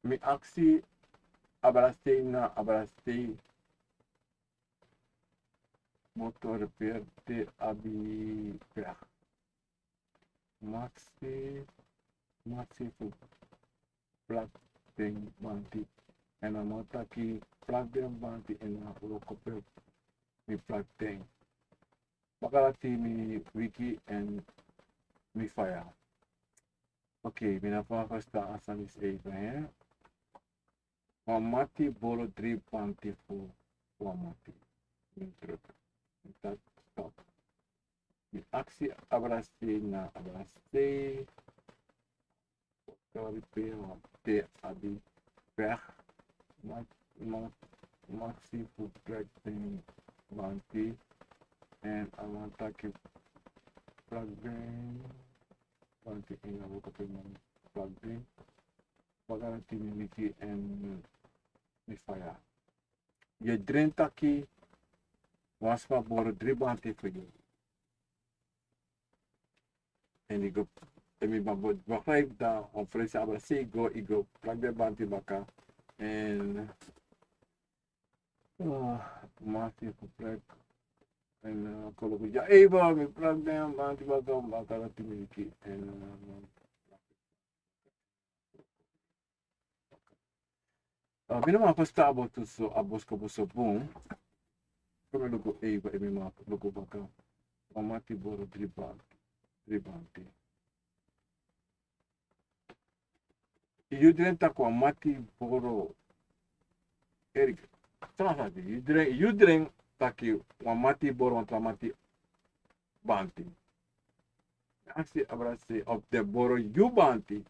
Mi aksi, abrasei na abrasei. Motor repair te abi pech. Maxi, Maxi fu plak den banti. En a man taki plak den banti en a wroko pe mi plak den. Bakadati mi wiki en mi faya. Ok, mi no ben ferstan a sani disi even, hè. Wan mati boro dri banti fu wan mati. Mi druk. Mi taki stop. Mi aksi abrasei na abrasei. Tori pe wan te abi pech. Ma, ma, Maxi fu plak den banti. En a man taki plak den banti en a wroko pe mi plak den. Bakadati mi wiki en mi faya. Yu e dren taki wan sma boro dri banti fu yu. En yu go, en mi ben begrijp dan wan fresi abrasei, yu go, yu go plak den banti baka. En, ah, Maxi fu plak. En, ah, koloku ya, even mi plak den banti baka, bakadati mi wiki. En, ah, Ah, mi no man ferstan a boskopu so, a boskopu so bun. Kon mi luku even, efu mi man luku baka. Wan mati boro dri banti, dri banti. Yu dren taki wan mati boro. Erik, tra sani, yu dren, yu dren taki wan mati boro wan tra mati banti. Aksi abrasei of den boro yu banti.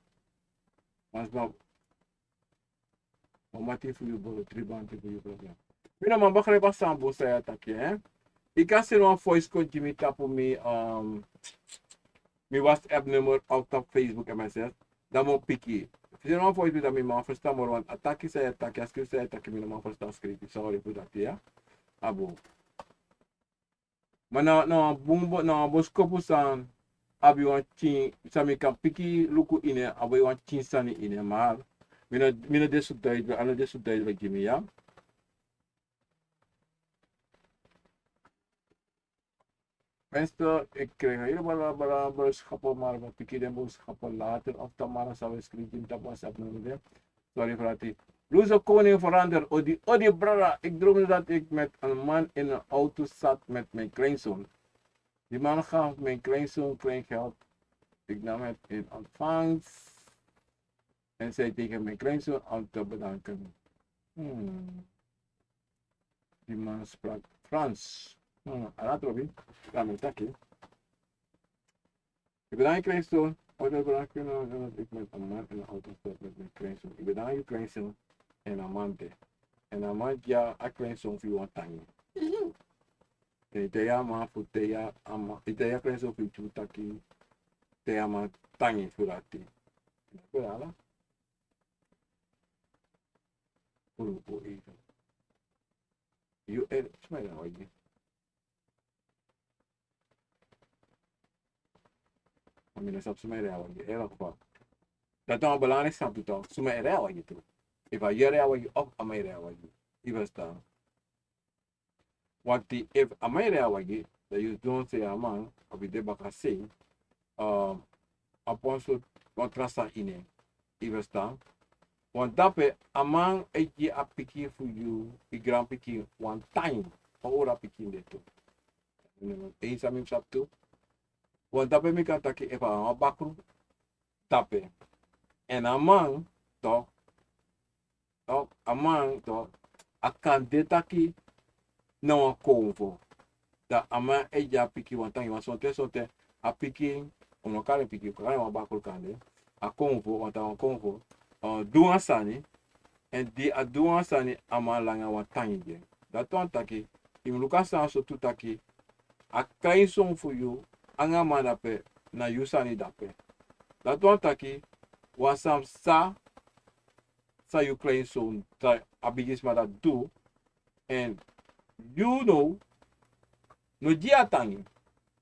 Wan sma, wan mati fu yu boro dri banti fu yu boro. Mi no man begrijp san bun san yu e taki, hè? Yu kan seni wan voice kon gi mi tapu mi, um, mi WhatsApp nummer of tapu Facebook M S S. Dan mi o piki. Seni wan voice, dan mi man ferstan moro, want a taki san yu e taki, a skrifi san yu e taki, mi no man ferstan skrifi. Sorry fu dati, ya. A bun. Ma na, na wan bun bo-, na wan boskopu san abi wan pikin, san mi kan piki luku ini en, abi wan pikin sani ini en, ma mi no, mi no de so duidelijk, a no de so duidelijk gi mi, ya. Mensen, ik krijg hele bala, bala, bala boodschappen, maar we pikken de boodschappen later. Of Tamara zou eens krijgen, dat was het nodig. Sorry, Frati. Loze koning verandert. Odi, odi, brada. Ik droomde dat ik met een man in een auto zat met mijn kleinzoon. Die man gaf mijn kleinzoon kleingeld. Ik nam het in ontvangst en zei tegen mijn kleinzoon om te bedanken. Hmm. Die man sprak Frans. Hmm. Ala trobi. Laat me taki. Ik bedank je, kleinzoon. Altijd bedankt, kleinzoon, dat ik met een man in de auto stap met mijn kleinzoon. Ik bedank je, kleinzoon. En amante. En amante, ya, a kleinzoon fu yu wan tangi. Te yu a man fu te yu a man, te yu a kleinzoon fu yu taki te yu a man tangi fu dati. Yu e ala. Fu luku even. Yu e, suma e de na wagi. Ma mi no sabi suma e de na wagi, e, loko fa. Dati na wan belangrijk sani tu, toch. Suma e de na wagi tu. Efu a yu e de na wagi of a man e de na wagi. Yu e ferstan. Want efu a man e de na wagi, dan yu e du wan sei a man, of yu de bakasei, um, a pon so wan tra sani ini en. Yu e ferstan. Want dape a man e gi a pikin fu yu, yu granpikin, wan tangi, wan ora pikin de tu. Yu no, en san mi sabi tu. Want dape mi kan taki efu a wan bakru dape. En a man, toch, toch, a man, toch, a kan de taki na wan konfo. Dan a man e gi a pikin wan tangi, want sonten, sonten a pikin, un no kari en pikin, kari en wan bakru kande. A konfo, want a wan konfo, eh, du wan sani, en di a du wan sani, a man langa wan tangi gi en. Dati wani taki, yu mus luku a sani so tu taki, a kleinzoon fu yu, anga a man dape, na yu sani dape. Dati wani taki, wan sani san, san yu kleinzoon, san a bigisma dati du, en yu no, no gi a tangi.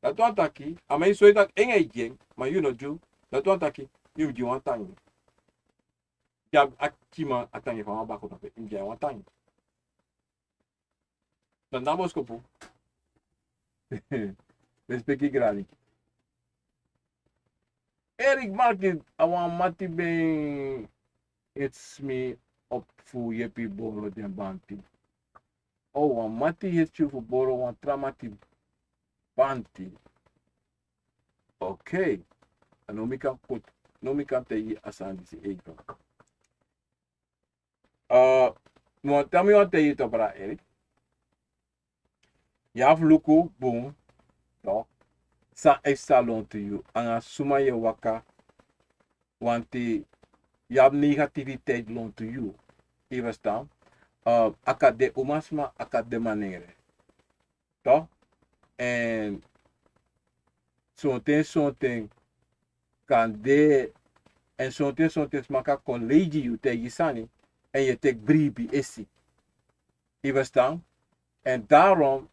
Dati wani taki, a man e sori taki en e gi en, ma yu no du, dati wani taki, yu mus gi wan tangi. Ya a kiman a tangi fa wan bako tapu en ya wan tangi. Dan dan boskopu. Respeki grani. Erik Markin, a wan mati ben its mi op fu yepi boro den banti. O wan mati its yu fu boro wan tra mati banti. Okay. A no mi kan kot no mi kan tei a sani disi even. Uh, no tami wan tei to bra Erik. Yu abi luku bun. No. San e sa lontu yu anga suma yu e waka. Wanti yu abi negativiteit lontu yu. Yu verstan? Uh, a kan de umasma, a kan de manere. Toch? En sonten sonten kan de en sonten sonten sma kan kon leigi yu taigi sani. En yu e teki bribi esi. Yu verstan? En daarom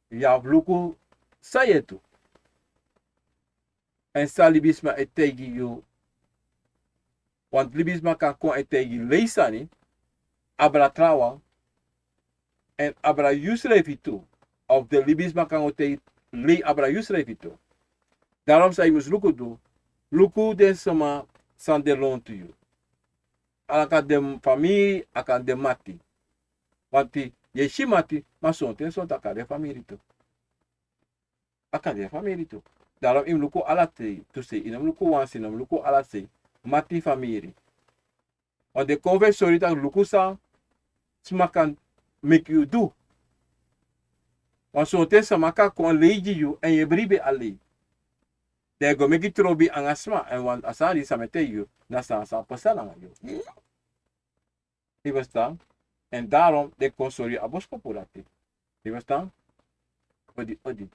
yu abi luku san yu e du. En san libisma e taigi yu. Want libisma kan kon e taigi lei sani. Abra trawan. En abra yusrefi tu. Of den libisma kan go taigi lei abra yusrefi tu. Daarom san yu mus luku du. Luku den sama san de lontu yu. A kan de famiri, a kan de mati. Wanti yu e si mati, ma sonten sonten a kan de famiri tu. A kan de famiri tu. Daarom yu mus luku ala sei tu sei yu no mus luku wan sei yu no mus luku ala sei. Mati famiri. Wan de kon fu e sori tak' luku san sma kan meki yu du. Wan sonten sama kan kon leigi yu èn yu e bribi a lei. Dan yu go meki trobi anga sma èn wan a sani di sama e taigi yu na san san pasa nanga yu. Yu verstan? En daarom den kon sori yu a boskopu dati. Yu verstan? Odi odi.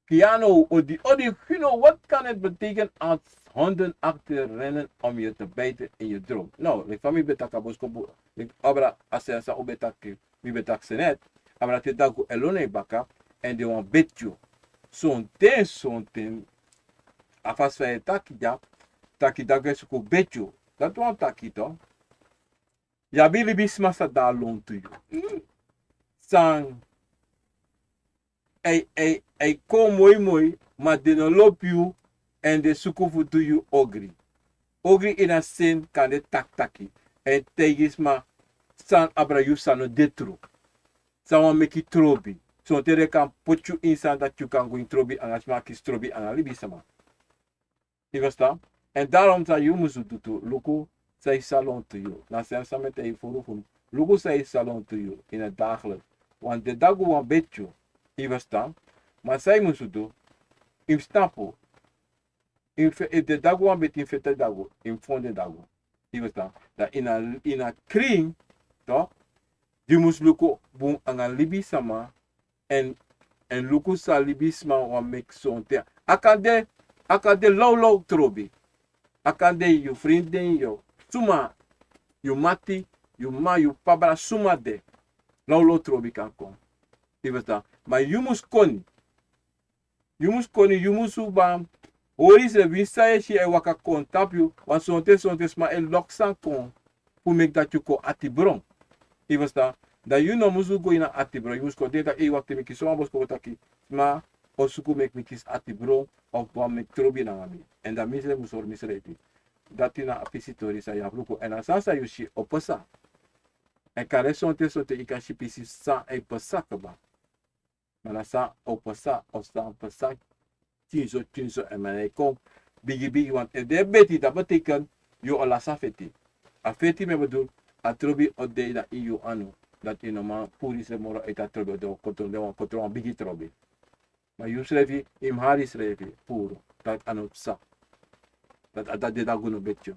Piano odi odi. Yu no wat kan het betekenen als honden achter rennen om je te bijten in je droom? No, leki fa mi ben taki a boskopu leki abra a sensa un ben taki mi ben taki senet. Abra te dagu e lon na yu baka. En den wan beti yu. Sonten sonten a fasi fa yu e taki dya. Taki dagu e suku beti yu. Dati wan taki to. Yu abi libisma san de na lontu yu. San a e kon moi moi ma den no lobi yu. Èn den suku fu du yu ogri. Ogri ini a sen kan de takitaki èn taigi sma san abra yu san no de tru. San wani meki trobi. Sonten den kan poti yu ini sani dati yu kan go ini trobi anga sma kisi trobi anga libisma. Yu verstan? Èn darom san yu musu du tu luku san yu sa lontu yu na sani san mi e taigi furu furu. Luku san yu sa lontu yu ini a daglik. Wan de dagu wan beti yu. Yu verstan? Ma san yu musu du yu mus tapu. Yu mus feti dagu wan beti yu mus feti dagu yu mus fon de dagu. Yu verstan? Dan ini a krin tok' yu mus luku bun anga libisma. Èn luku san libisma wani meki sonten a kan de a kan de lawlaw trobi. A kan de yu frinten yu suma yu mati yu mama yu pabra suma de. Lawlaw trobi kan kon. Yu verstan? Ma yu mus koni. Yu mus koni yu mus suban hori srefi winsi san yu e si e waka kon tapu yu. Wan sonten sonten sma e loki san kon fu meki dati yu kon atibron. Yu verstan? Dan yu no musu go ini a atibron yu mus kon de dati e wakti meki sowan boskopu taki sma o suku meki mi kisi atibron of go a meki trobi nanga mi. Èn dan misrefi mus hori misrefi. Dati na a pisi tori san yu abi luku èn a sani san yu si o pasa. Èn kande sonten sonten yu kan si pisi san e pasa kaba. Ma na san o pasa o san pasa tinso tinso èn mi na e kon bigi bigi wantu efu den e beti dati beteken yu o lasi a feti. A feti mi e bedul a trobi o de ini yu anu. Dati yu no man puru yusrefi moro ete a trobi o de wan kontro wan bigi trobi. Ma yusrefi yu mus hari yusrefi puru. Dati a no psa. Dati a dati de dagu no beti yu.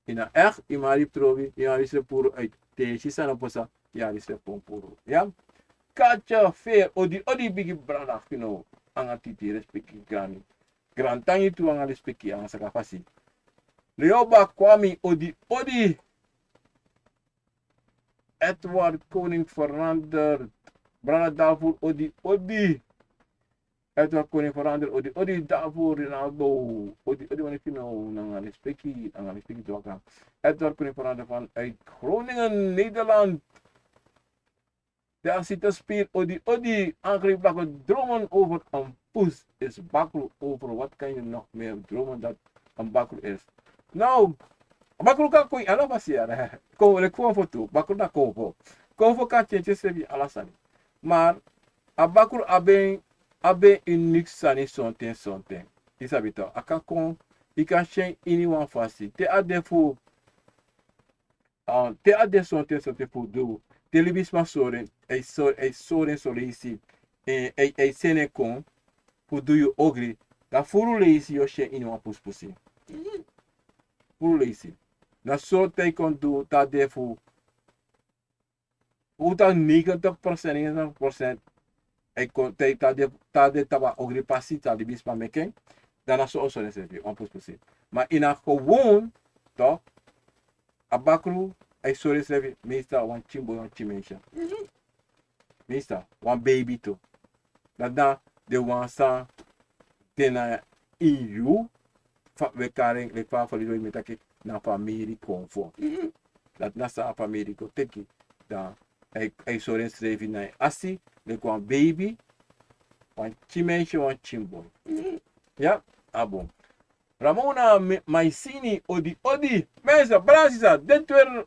Ini a eki yu mus hari yu trobi yu mus hari yusrefi puru. Te yu e si san no pasa yu hari yusrefi pon puru. Katya feri odi odi bigi brada fino anga titi respeki grani. Grantangi tu anga respeki anga saka fasi. Leoba kwami odi odi. Edward koning fernandert. Brada dalfur odi odi. Edward Koning Verander, odi, odi, Davo Rinaldo, odi, odi, wani fino, nanga respeki, nanga respeki, dwaka. Edward Koning Verander vanuit Groningen, Nederland. De asita spirit, odi, odi, Angri Blako, dromen over een poes is bakru over. Wat kan je nog meer dromen dat een bakru is? Nou, bakru kan kon ala fasi yara. Kon, leki fu wan foto, bakru na konfo. Konfo kan tyentye srefi ala sani. Maar, a bakru abi en, abi en uniek sani sonten, sonten. I sabi toch, a kan kon, i kan si en ini wan fasi. Te a de fu, ah, te a de sonten, sonten fu du. Te libisma sori en, a e so, a e sori en son leisi. Eh, a e, a e seni en kon, fu du yu ogri. Dan furu leisi yu o si en ini wan puspusi. Furu leisi. Na so te a e kon du, te a de fu, utan negentig procent, negentig procent, a e kon, te a e, te a de, te a de tapu a ogri pasi, te a libisma meki en, dan na so a o sori ensrefi, wan puspusi. Ma ini a gewoon, toch, a bakru, a e sori ensrefi, meestal wan pikin boi, wan pikin meisje. Meestal, wan baby tu. Dati na den wan san de na ini yu, fa, we kari en, leki fa a verleden week mi taki, na famiri konfo. Dati na san a famiri go teki. Dan a e, a e sori ensrefi na en asi, leki wan baby, wan pikin meisje, wan pikin boi. Ya, a bun. Ramona Mi-, Maisini, odi, odi. Mensen, brada, sisa, dit weer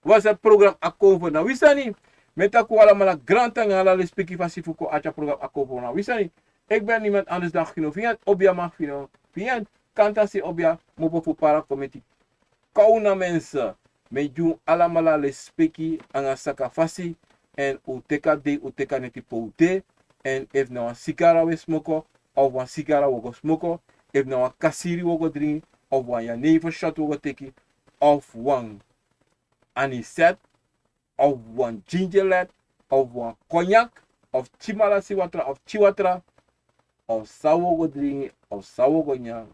was het program Akomfo na wi sani. Mi e taki un alamala grantangi, ala lespeki fasi fu kon arki a program Akomfo na wi sani. Ik ben niemand anders dan Gino Vian, Obia Mag Gino Vian. Kantasi Obia, mopo fu para komiti. Kawna mensen, mi e gi un alamala lespeki nanga saka fasi. Èn un teki a dei, un teki a neti pe un de. Èn efu na wan sigara un e smoko, of wan sigara un o go smoko, efu na wan kasiri un o go dringi, of wan jenever shot un o go teki, of wan anisette, of wan gingerlet, of wan cognac, of pikin malasi watra, of pikin watra, of san un o go dringi, of san un o go nyan,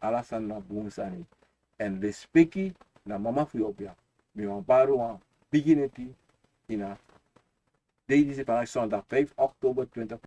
ala sani na bun sani. Èn lespeki na mama fu yu Obia. Mi wani bari wan bigi neti ini a dei disi, vanaf zondag vijf oktober twintig